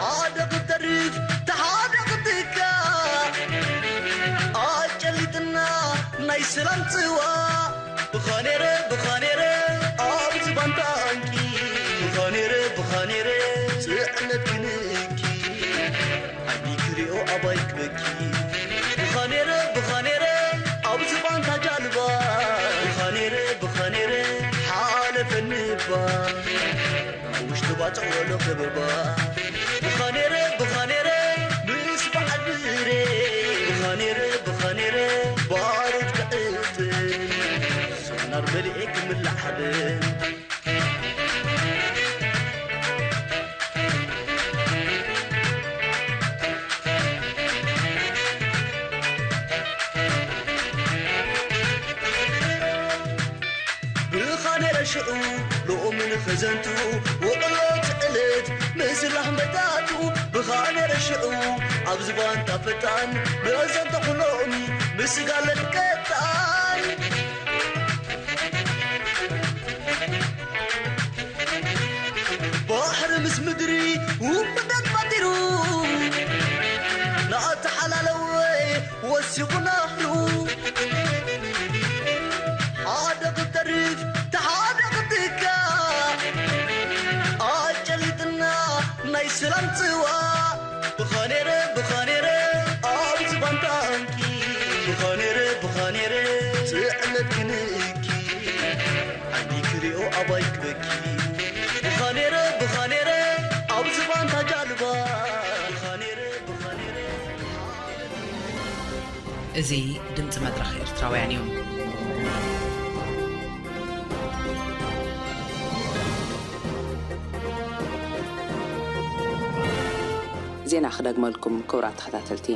ሓደ ክተርፍ ተሓደ ክትካ ስላም ጽዋ ብኻኔረ ብኻኔረ ኣብ ዝባን ታንኪ ብኻኔረ ብኻኔረ ጽዕነት ክንእኪ ዓይኒ ክሪኦ ኣባይ ክበኪ ብኻኔረ ብኻኔረ ኣብ ዝባን ታጃልባ ብኻኔረ ብኻኔረ ሓለፈኒ እባ ውሽጢ ባጽዕ ወሎ ከበባ ብኻኔረ ብኻኔረ ምስ በዓል ብሬ ብኻኔረ ብኻኔረ ባሩድ ክዕጥን ሶናር መሊኤ ክምላዕ ሓበን ብኻኔረ ሽዑ ሎሚ ንኸዘንቱ ውዕሎ ትዕልት ምስ ላህመታቱ ብኻኔረ ሽዑ ኣብ ዝባንታ ፈጣን ንኸዘንቶ ኩሎሚ ምስ ጋለት ቀጣን ባሕሪ ምስ ምድሪ ውብደት ባዲሩ ናተሓላለወ ወሲኹ ናህሩ ሓደ ክተርፍ ተሓደ ክትካ ኣጨሊጥና ናይ ሰላም ጽዋ ብኻኔረ ብኻኔረ ኣብ ዝባን ታንኪ ብኻኔረ ብኻኔረ ጽዕነት ክንእኪ ዓይኒ ክሪኦ ኣባይ ክበኪ ብኻኔረ ብኻኔረ ኣብ ዝባን ታጃልባ ብኻኔረ ብኻኔረ እዚ ድምፂ መድረኽ ኤርትራውያን እዩ። ዜና ክደግመልኩም ክቡራት ተኸታተልቲ።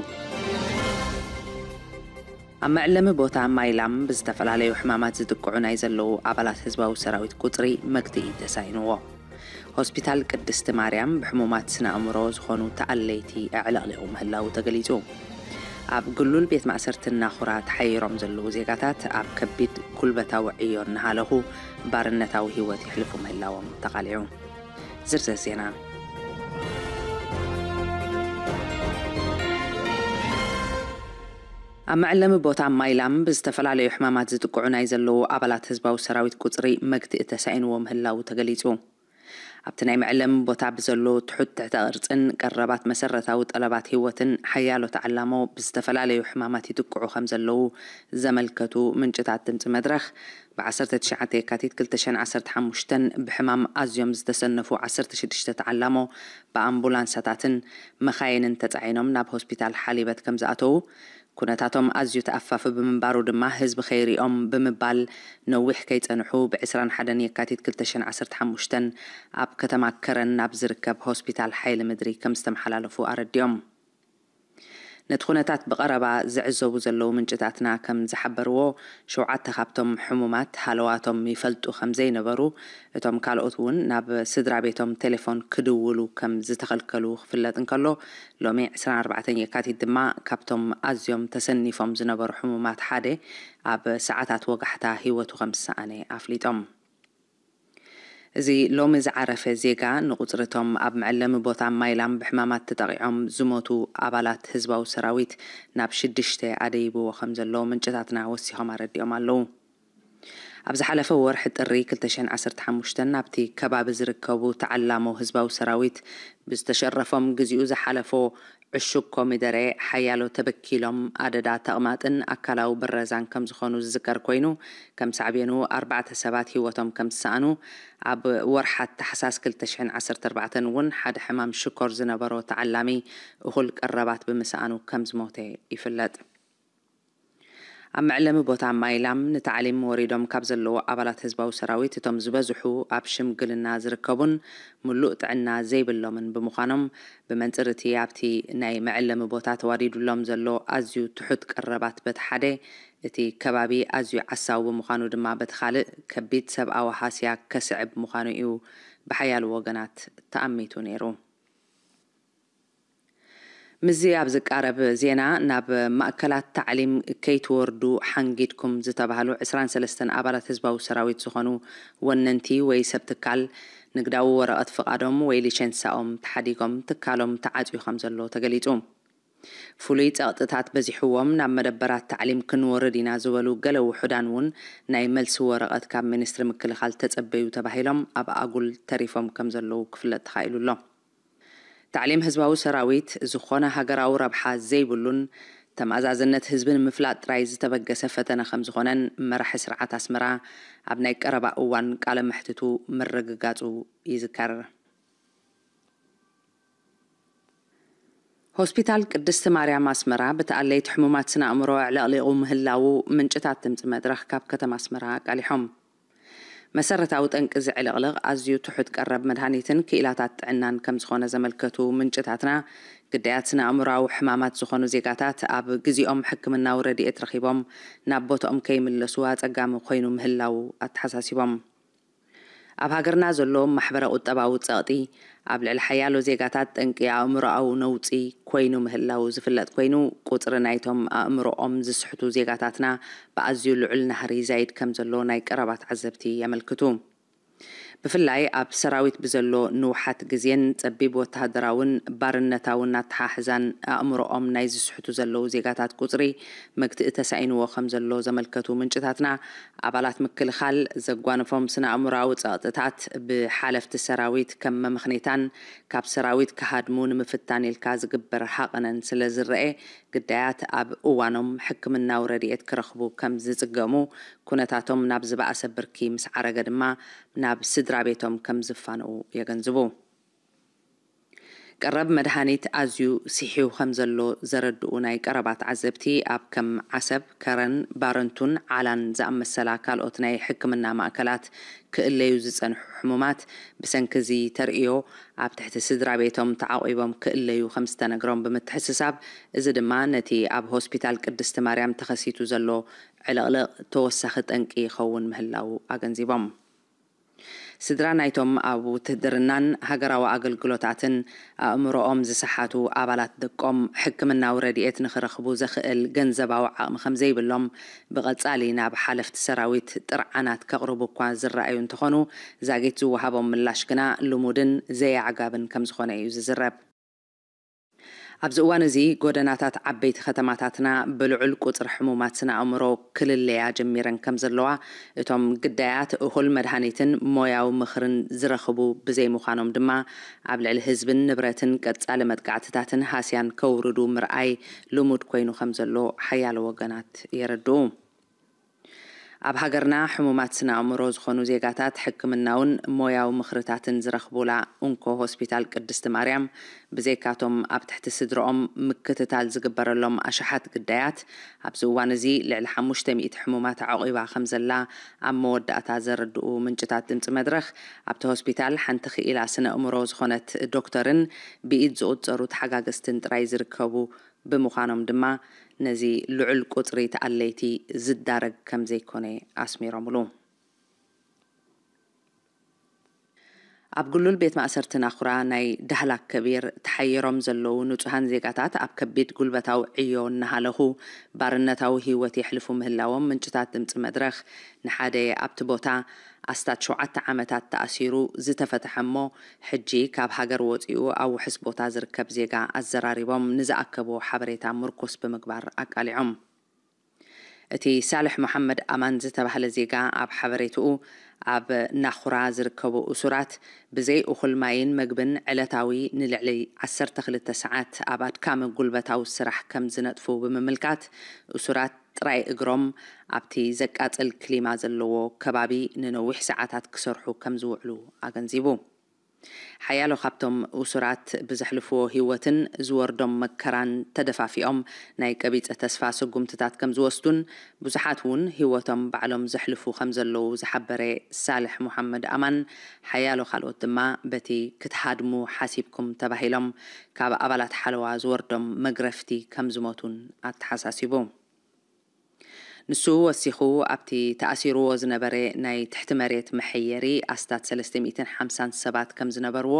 ኣብ መዕለሚ ቦታ ማይላም ብዝተፈላለዩ ሕማማት ዝጥቅዑ ናይ ዘለዉ ኣባላት ህዝባዊ ሰራዊት ቁፅሪ መግትኢ ተሳኢንዎ። ሆስፒታል ቅድስቲ ማርያም ብሕሙማት ስነ ኣእምሮ ዝኾኑ ተኣለይቲ ኣዕለቕሊቑ ምህላዉ ተገሊጹ። ኣብ ግሉል ቤት ማእሰርቲ ናኹራ ተሓይሮም ዘለዉ ዜጋታት ኣብ ከቢድ ጉልበታዊ ዕዮ እናሃለኹ ባርነታዊ ህይወት የሕልፉ ምህላዎም ተቓሊዑ። ዝርዝር ዜና። ኣብ መዕለሚ ቦታ ማይላም ብዝተፈላለዩ ሕማማት ዝጥቅዑ ናይ ዘለዉ ኣባላት ህዝባዊ ሰራዊት ቁጽሪ መግትኢ ተሳኢንዎ ምህላዉ ተገሊጹ። ኣብቲ ናይ መዕለሚ ቦታ ብዘሎ ትሑት ትሕተ ቅርጽን ቀረባት መሰረታዊ ጠለባት ህይወትን ሓያሎ ተዓላሞ ብዝተፈላለዩ ሕማማት ይጥቅዑ ከም ዘለዉ ዘመልከቱ ምንጭታት ድምጺ መድረኽ፣ ብ ዓሰርተ ትሽዓተ የካቲት ክልተ ሽሕን ዓሰርተ ሓሙሽተን ብሕማም ኣዝዮም ዝተሰነፉ ዓሰርተ ሽዱሽተ ተዓላሞ ብኣምቡላንሳታትን መኻይንን ተጻዒኖም ናብ ሆስፒታል ሓሊበት ከም ዝኣተዉ፣ ኩነታቶም ኣዝዩ ተኣፋፊ ብምንባሩ ድማ ህዝቢ ከይሪኦም ብምባል ነዊሕ ከይጸንሑ ብ ዕስራን ሓደን የካቲት ክልተ ሽሕን ዓሰርተ ሓሙሽተን ኣብ ከተማ ከረን ናብ ዝርከብ ሆስፒታል ሓይሊ ምድሪ ከም ዝተመሓላለፉ ኣረዲኦም። ነቲ ኩነታት ብቐረባ ዝዕዘቡ ዘለዉ ምንጭታትና ከም ዝሓበርዎ፣ ሸውዓተ ካብቶም ሕሙማት ሃለዋቶም ይፈልጡ ከም ዘይነበሩ፣ እቶም ካልኦት እውን ናብ ስድራ ቤቶም ቴሌፎን ክድውሉ ከም ዝተኸልከሉ ክፍለጥ እንከሎ፣ ሎሚ ዕስራን ኣርባዕተን የካቲት ድማ ካብቶም ኣዝዮም ተሰኒፎም ዝነበሩ ሕሙማት ሓደ ኣብ ሰዓታት ወጋሕታ ህይወቱ ከም ዝሰኣነ ኣፍሊጦም። እዚ ሎሚ ዝዓረፈ ዜጋ ንቁጽሪ እቶም ኣብ መዕለሚ ቦታ ማይላም ብሕማማት ተጠቒዖም ዝሞቱ ኣባላት ህዝባዊ ሰራዊት ናብ ሽዱሽተ ኣደይብዎ ከም ዘሎ ምንጭታትና ወሲኾም ኣረዲኦም ኣለዉ። ኣብ ዝሓለፈ ወርሒ ጥሪ ክልተ ሽሕን ዓሰርተ ሓሙሽተን ኣብቲ ከባቢ ዝርከቡ ተዓላሞ ህዝባዊ ሰራዊት ብዝተሸረፎም ግዚኡ ዝሓለፎ ዕሹግ ኮሚደረ ሓያሎ ተበኪሎም ኣደዳ ተቕማጥን ኣካላዊ ብረዛን ከም ዝኾኑ ዝዝከር ኮይኑ፣ ከም ሳዕቤኑ ኣርባዕተ ሰባት ህይወቶም ከም ዝሰኣኑ፣ ኣብ ወርሓት ታሕሳስ ክልተ ሽሕን ዓሰርተ ኣርባዕተን እውን ሓደ ሕማም ሽኮር ዝነበሮ ተዓላሚ እኹል ቀረባት ብምስኣኑ ከም ዝሞተ ይፍለጥ። ኣብ መዕለሚ ቦታ ማይላም ንታዕሊም ወሪዶም ካብ ዘለዉ ኣባላት ህዝባዊ ሰራዊት እቶም ዝበዝሑ ኣብ ሽምግልና ዝርከቡን ምሉእ ጥዕና ዘይብሎምን ብምዃኖም፣ ብመንጽር እቲ ኣብቲ ናይ መዕለሚ ቦታ ተዋዲዱሎም ዘሎ ኣዝዩ ትሑት ቀረባት በቲ ሓደ፣ እቲ ከባቢ ኣዝዩ ዓሳዊ ብምዃኑ ድማ በቲ ካልእ ከቢድ ሰብኣዊ ሃስያ ከስዕብ ምዃኑ እዩ ብሓያሎ ወገናት ተኣሚቱ ነይሩ። ምስዚ ኣብ ዝቃረብ ዜና፣ ናብ ማእከላት ታዕሊም ከይትወርዱ ሓንጊድኩም ዝተባህሉ ዕስራን ሰለስተን ኣባላት ህዝባዊ ሰራዊት ዝኾኑ ወነንቲ ወይ ሰብ ትካል፣ ንግዳዊ ወረቐት ፍቓዶም ወይ ሊሸንሳኦም ተሓዲጎም ትካሎም ተዓጽዩ ከም ዘሎ ተገሊጹ። ፍሉይ ጸቕጥታት በዚሕዎም ናብ መደበራት ታዕሊም ክንወርድ ኢና ዝበሉ ገለ ውሑዳን እውን ናይ መልሲ ወረቐት ካብ ሚኒስትሪ ምክልኻል ተጸበዩ ተባሂሎም ኣብ ኣጉል ተሪፎም ከም ዘለዉ ክፍለጥ ተኻኢሉ ኣሎ። ታዕሊም ህዝባዊ ሰራዊት ዝኾነ ሃገራዊ ረብሓ ዘይብሉን ተመኣዛዝነት ህዝቢ ንምፍላጥ ጥራይ ዝተበገሰ ፈተነ ከም ዝኾነን መራሒ ስርዓት ኣስመራ ኣብ ናይ ቀረባ እዋን ቃለ መሕትቱ ምርግጋጹ ይዝከር። ሆስፒታል ቅድስቲ ማርያም ኣስመራ ብተኣለይቲ ሕሙማት ስነ ኣእምሮ ኣዕለቕሊቑ ምህላዉ ምንጭታት ድምፂ መድረኽ ካብ ከተማ ኣስመራ ኣቃሊሖም። መሰረታዊ ጠንቂ እዚ ዕልቕልቕ ኣዝዩ ትሑት ቀረብ መድሃኒትን ክኢላታት ጥዕናን ከም ዝኾነ ዘመልከቱ ምንጭታትና፣ ግዳያት ስነ ኣእምሮኣዊ ሕማማት ዝኾኑ ዜጋታት ኣብ ግዜኦም ሕክምናዊ ረድኤት ረኺቦም ናብ ቦትኦም ከይምለሱ ኣጸጋሚ ኮይኑ ምህላዉ ኣተሓሳሲቦም። ኣብ ሃገርና ዘሎ ማሕበረ ቁጠባዊ ጸቕጢ ኣብ ልዕሊ ሓያሎ ዜጋታት ጠንቂ ኣእምሮኣዊ ነውጺ ኮይኑ ምህላዉ ዝፍለጥ ኮይኑ፣ ቁጽሪ ናይቶም ኣእምሮኦም ዝስሕቱ ዜጋታትና ብኣዝዩ ልዑል ናህሪ ይዛይድ ከም ዘሎ ናይ ቀረባ ተዓዘብቲ የመልክቱ። ብፍላይ ኣብ ሰራዊት ብዘሎ ንውሓት ግዜን ጸቢብ ወተሃደራውን ባርነታውን ኣተሓሕዛን ኣእምሮኦም ናይ ዝስሕቱ ዘለዉ ዜጋታት ቁጽሪ መግትኢ ተሳኢንዎ ከም ዘሎ ዘመልከቱ ምንጭታትና፣ ኣባላት ምክልኻል ዘጓነፎም ስነ ኣእምሮኣዊ ጸቕጥታት ብሓለፍቲ ሰራዊት ከም መመኽኔታን ካብ ሰራዊት ክሃድሙ ንምፍታን ኢልካ ዝግበር ሃቐነን ስለ ዝረኤ፣ ግዳያት ኣብ እዋኖም ሕክምናዊ ረድኤት ክረኽቡ ከም ዝጽገሙ፣ ኩነታቶም ናብ ዝበኣሰ ብርኪ ምስ ዓረገ ድማ ናብ ስድራ ቤቶም ከም ዝፋነዉ የገንዝቡ። ቀረብ መድሃኒት ኣዝዩ ስሒው ከም ዘሎ ዘረድኡ ናይ ቀረባ ተዓዘብቲ፣ ኣብ ከም ዓሰብ፣ ከረን፣ ባረንቱን ዓላን ዝኣመሰላ ካልኦት ናይ ሕክምና ማእከላት ክእለዩ ዝጸንሑ ሕሙማት፣ ብሰንኪ እዚ ተርእዮ ኣብ ትሕቲ ስድራ ቤቶም ተዓቒቦም ክእለዩ ከም ዝተነግሮም ብምትሕስሳብ፣ እዚ ድማ ነቲ ኣብ ሆስፒታል ቅድስቲ ማርያም ተኸሲቱ ዘሎ ዕልቕልቕ ተወሳኺ ጠንቂ ይኸውን ምህላዉ ኣገንዚቦም። ስድራ ናይቶም ኣብ ውትህድርናን ሃገራዊ ኣገልግሎታትን ኣእምሮኦም ዝሰሓቱ ኣባላት ደቆም ሕክምናዊ ረድኤት ንኽረኽቡ ዘኽእል ገንዘባዊ ዓቕሚ ከም ዘይብሎም ብቐጻሊ ናብ ሓለፍቲ ሰራዊት ጥርዓናት ከቕርቡ እኳ ዝረኣዩ እንተኾኑ፣ ዛጊት ዝወሃቦም ምላሽ ግና ልሙድን ዘየዕጋብን ከም ዝኾነ እዩ ዝዝረብ። ኣብዚ እዋን እዚ፣ ጎደናታት ዓበይቲ ከተማታትና ብልዑል ቁጽሪ ሕሙማት ስነ ኣእምሮ ክልለያ ጀሚረን ከም ዘለዋ፣ እቶም ግዳያት እኹል መድሃኒትን ሞያዊ ምኽርን ዝረኽቡ ብዘይምዃኖም ድማ፣ ኣብ ልዕሊ ህዝብን ንብረትን ቀጻሊ መጥቃዕትታትን ሃስያን ከውርዱ ምርኣይ ልሙድ ኮይኑ ከም ዘሎ ሓያሎ ወገናት የረድኡ። ኣብ ሃገርና ሕሙማት ስነ ኣእምሮ ዝኾኑ ዜጋታት ሕክምናውን ሞያዊ ምኽርታትን ዝረኽቡላ እንኮ ሆስፒታል ቅድስቲ ማርያም፣ ብዘይካቶም ኣብ ትሕቲ ስድረኦም ምክትታል ዝግበረሎም ኣሽሓት ግዳያት፣ ኣብዚ እዋን እዚ ልዕሊ ሓሙሽተ ሚእቲ ሕሙማት ኣዕቒባ ከም ዘላ ኣብ መወዳእታ ዘረድኡ ምንጭታት ድምፂ መድረኽ፣ ኣብቲ ሆስፒታል ሓንቲ ክኢላ ስነ ኣእምሮ ዝኾነት ዶክተርን ብኢድ ዝቑጸሩ ተሓጋገዝትን ጥራይ ዝርከቡ ብምዃኖም ድማ፣ ነዚ ልዑል ቁጽሪ ተኣለይቲ ዝዳረግ ከም ዘይኮነ ኣስሚሮምሉ። ኣብ ግሉል ቤት ማእሰርቲ ናኹራ ናይ ዳህላክ ከቢር ተሓይሮም ዘለዉ ንጹሃን ዜጋታት ኣብ ከቢድ ጉልበታዊ ዕዮ እናሃለኹ ባርነታዊ ህይወት የሕልፉ ምህላዎም ምንጭታት ድምጺ መድረኽ፣ ንሓደ ኣብቲ ቦታ ኣስታት ሸውዓተ ዓመታት ተኣሲሩ ዝተፈትሐ እሞ፣ ሕጂ ካብ ሃገር ወጺኡ ኣብ ውሑስ ቦታ ዝርከብ ዜጋ ኣዘራሪቦም ንዝኣከብዎ ሓበሬታ ምርኩስ ብምግባር ኣቃሊዖም። እቲ ሳልሕ መሓመድ ኣማን ዝተባህለ ዜጋ ኣብ ሓበሬትኡ፣ ኣብ ናኹራ ዝርከቡ እሱራት ብዘይ እኹል ማይን መግብን ዕለታዊ ንልዕሊ ዓሰርተ ክልተ ሰዓት ኣብ ኣድካሚ ጉልበታዊ ስራሕ ከም ዝነጥፉ ብምምልካት፣ እሱራት ጥራይ እግሮም ኣብቲ ዘቃጽል ክሊማ ዘለዎ ከባቢ ንነዊሕ ሰዓታት ክሰርሑ ከም ዝውዕሉ ኣገንዚቡ። ሓያሎ ካብቶም እሱራት ብዘሕልፍዎ ህይወትን ዝወርዶም መከራን ተደፋፊኦም ናይ ቀቢጸ ተስፋ ስጉምትታት ከም ዝወስዱን ብዙሓት እውን ህይወቶም ባዕሎም ዘሕልፉ ከም ዘለዉ ዝሓበረ ሳልሕ ሙሓመድ ኣማን፣ ሓያሎ ካልኦት ድማ በቲ ክትሃድሙ ሓሲብኩም ተባሂሎም ካብ ኣባላት ሓለዋ ዝወርዶም መግረፍቲ ከም ዝሞቱን ኣተሓሳሲቡ። ንሱ ወሲኹ፣ ኣብቲ ተኣሲርዎ ዝነበረ ናይ ትሕቲ መሬት መሐየሪ ኣስታት ሰለስተ ሚእትን ሓምሳን ሰባት ከም ዝነበርዎ፣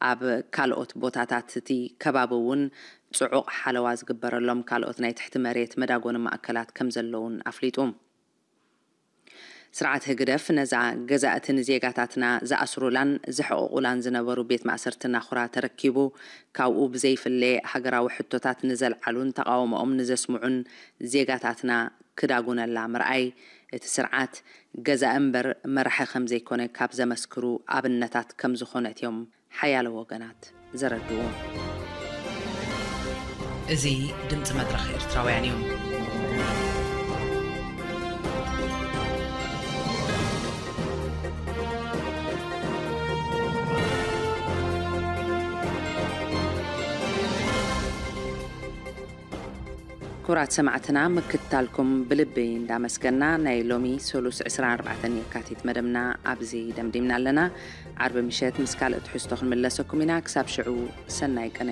ኣብ ካልኦት ቦታታት እቲ ከባቢ እውን ጽዑቕ ሓለዋ ዝግበረሎም ካልኦት ናይ ትሕቲ መሬት መዳጎኒ ማእከላት ከም ዘለውን ኣፍሊጡ። ስርዓት ህግደፍ ነዛ ገዛእቲ ንዜጋታትና ዝኣስሩላን ዘሕቕቑላን ዝነበሩ ቤት ማእሰርቲ ናኹራ ተረኪቡ፣ ካብኡ ብዘይፍለ ሃገራዊ ሕቶታት ንዘልዓሉን ተቓውሞኦም ንዘስምዑን ዜጋታትና ክዳጉነላ ምርኣይ፣ እቲ ስርዓት ገዛኢ እምበር መራሒ ከም ዘይኮነ ካብ ዘመስክሩ ኣብነታት ከም ዝኾነት እዮም ሓያሎ ወገናት ዘረድኡ። እዚ ድምፂ መድረኽ ኤርትራውያን እዩ። ክቡራት ሰማዕትና፣ ምክትታልኩም ብልቢ እንዳመስገና፣ ናይ ሎሚ ሰሉስ ዕስራን ኣርባዕተን የካቲት መደብና ኣብዚ ደምዲምና ኣለና። ዓርቢ ምሸት ምስ ካልእ ትሕዝቶ ክንምለሰኩም ኢና። ክሳብ ሽዑ፣ ሰናይ ቅነ።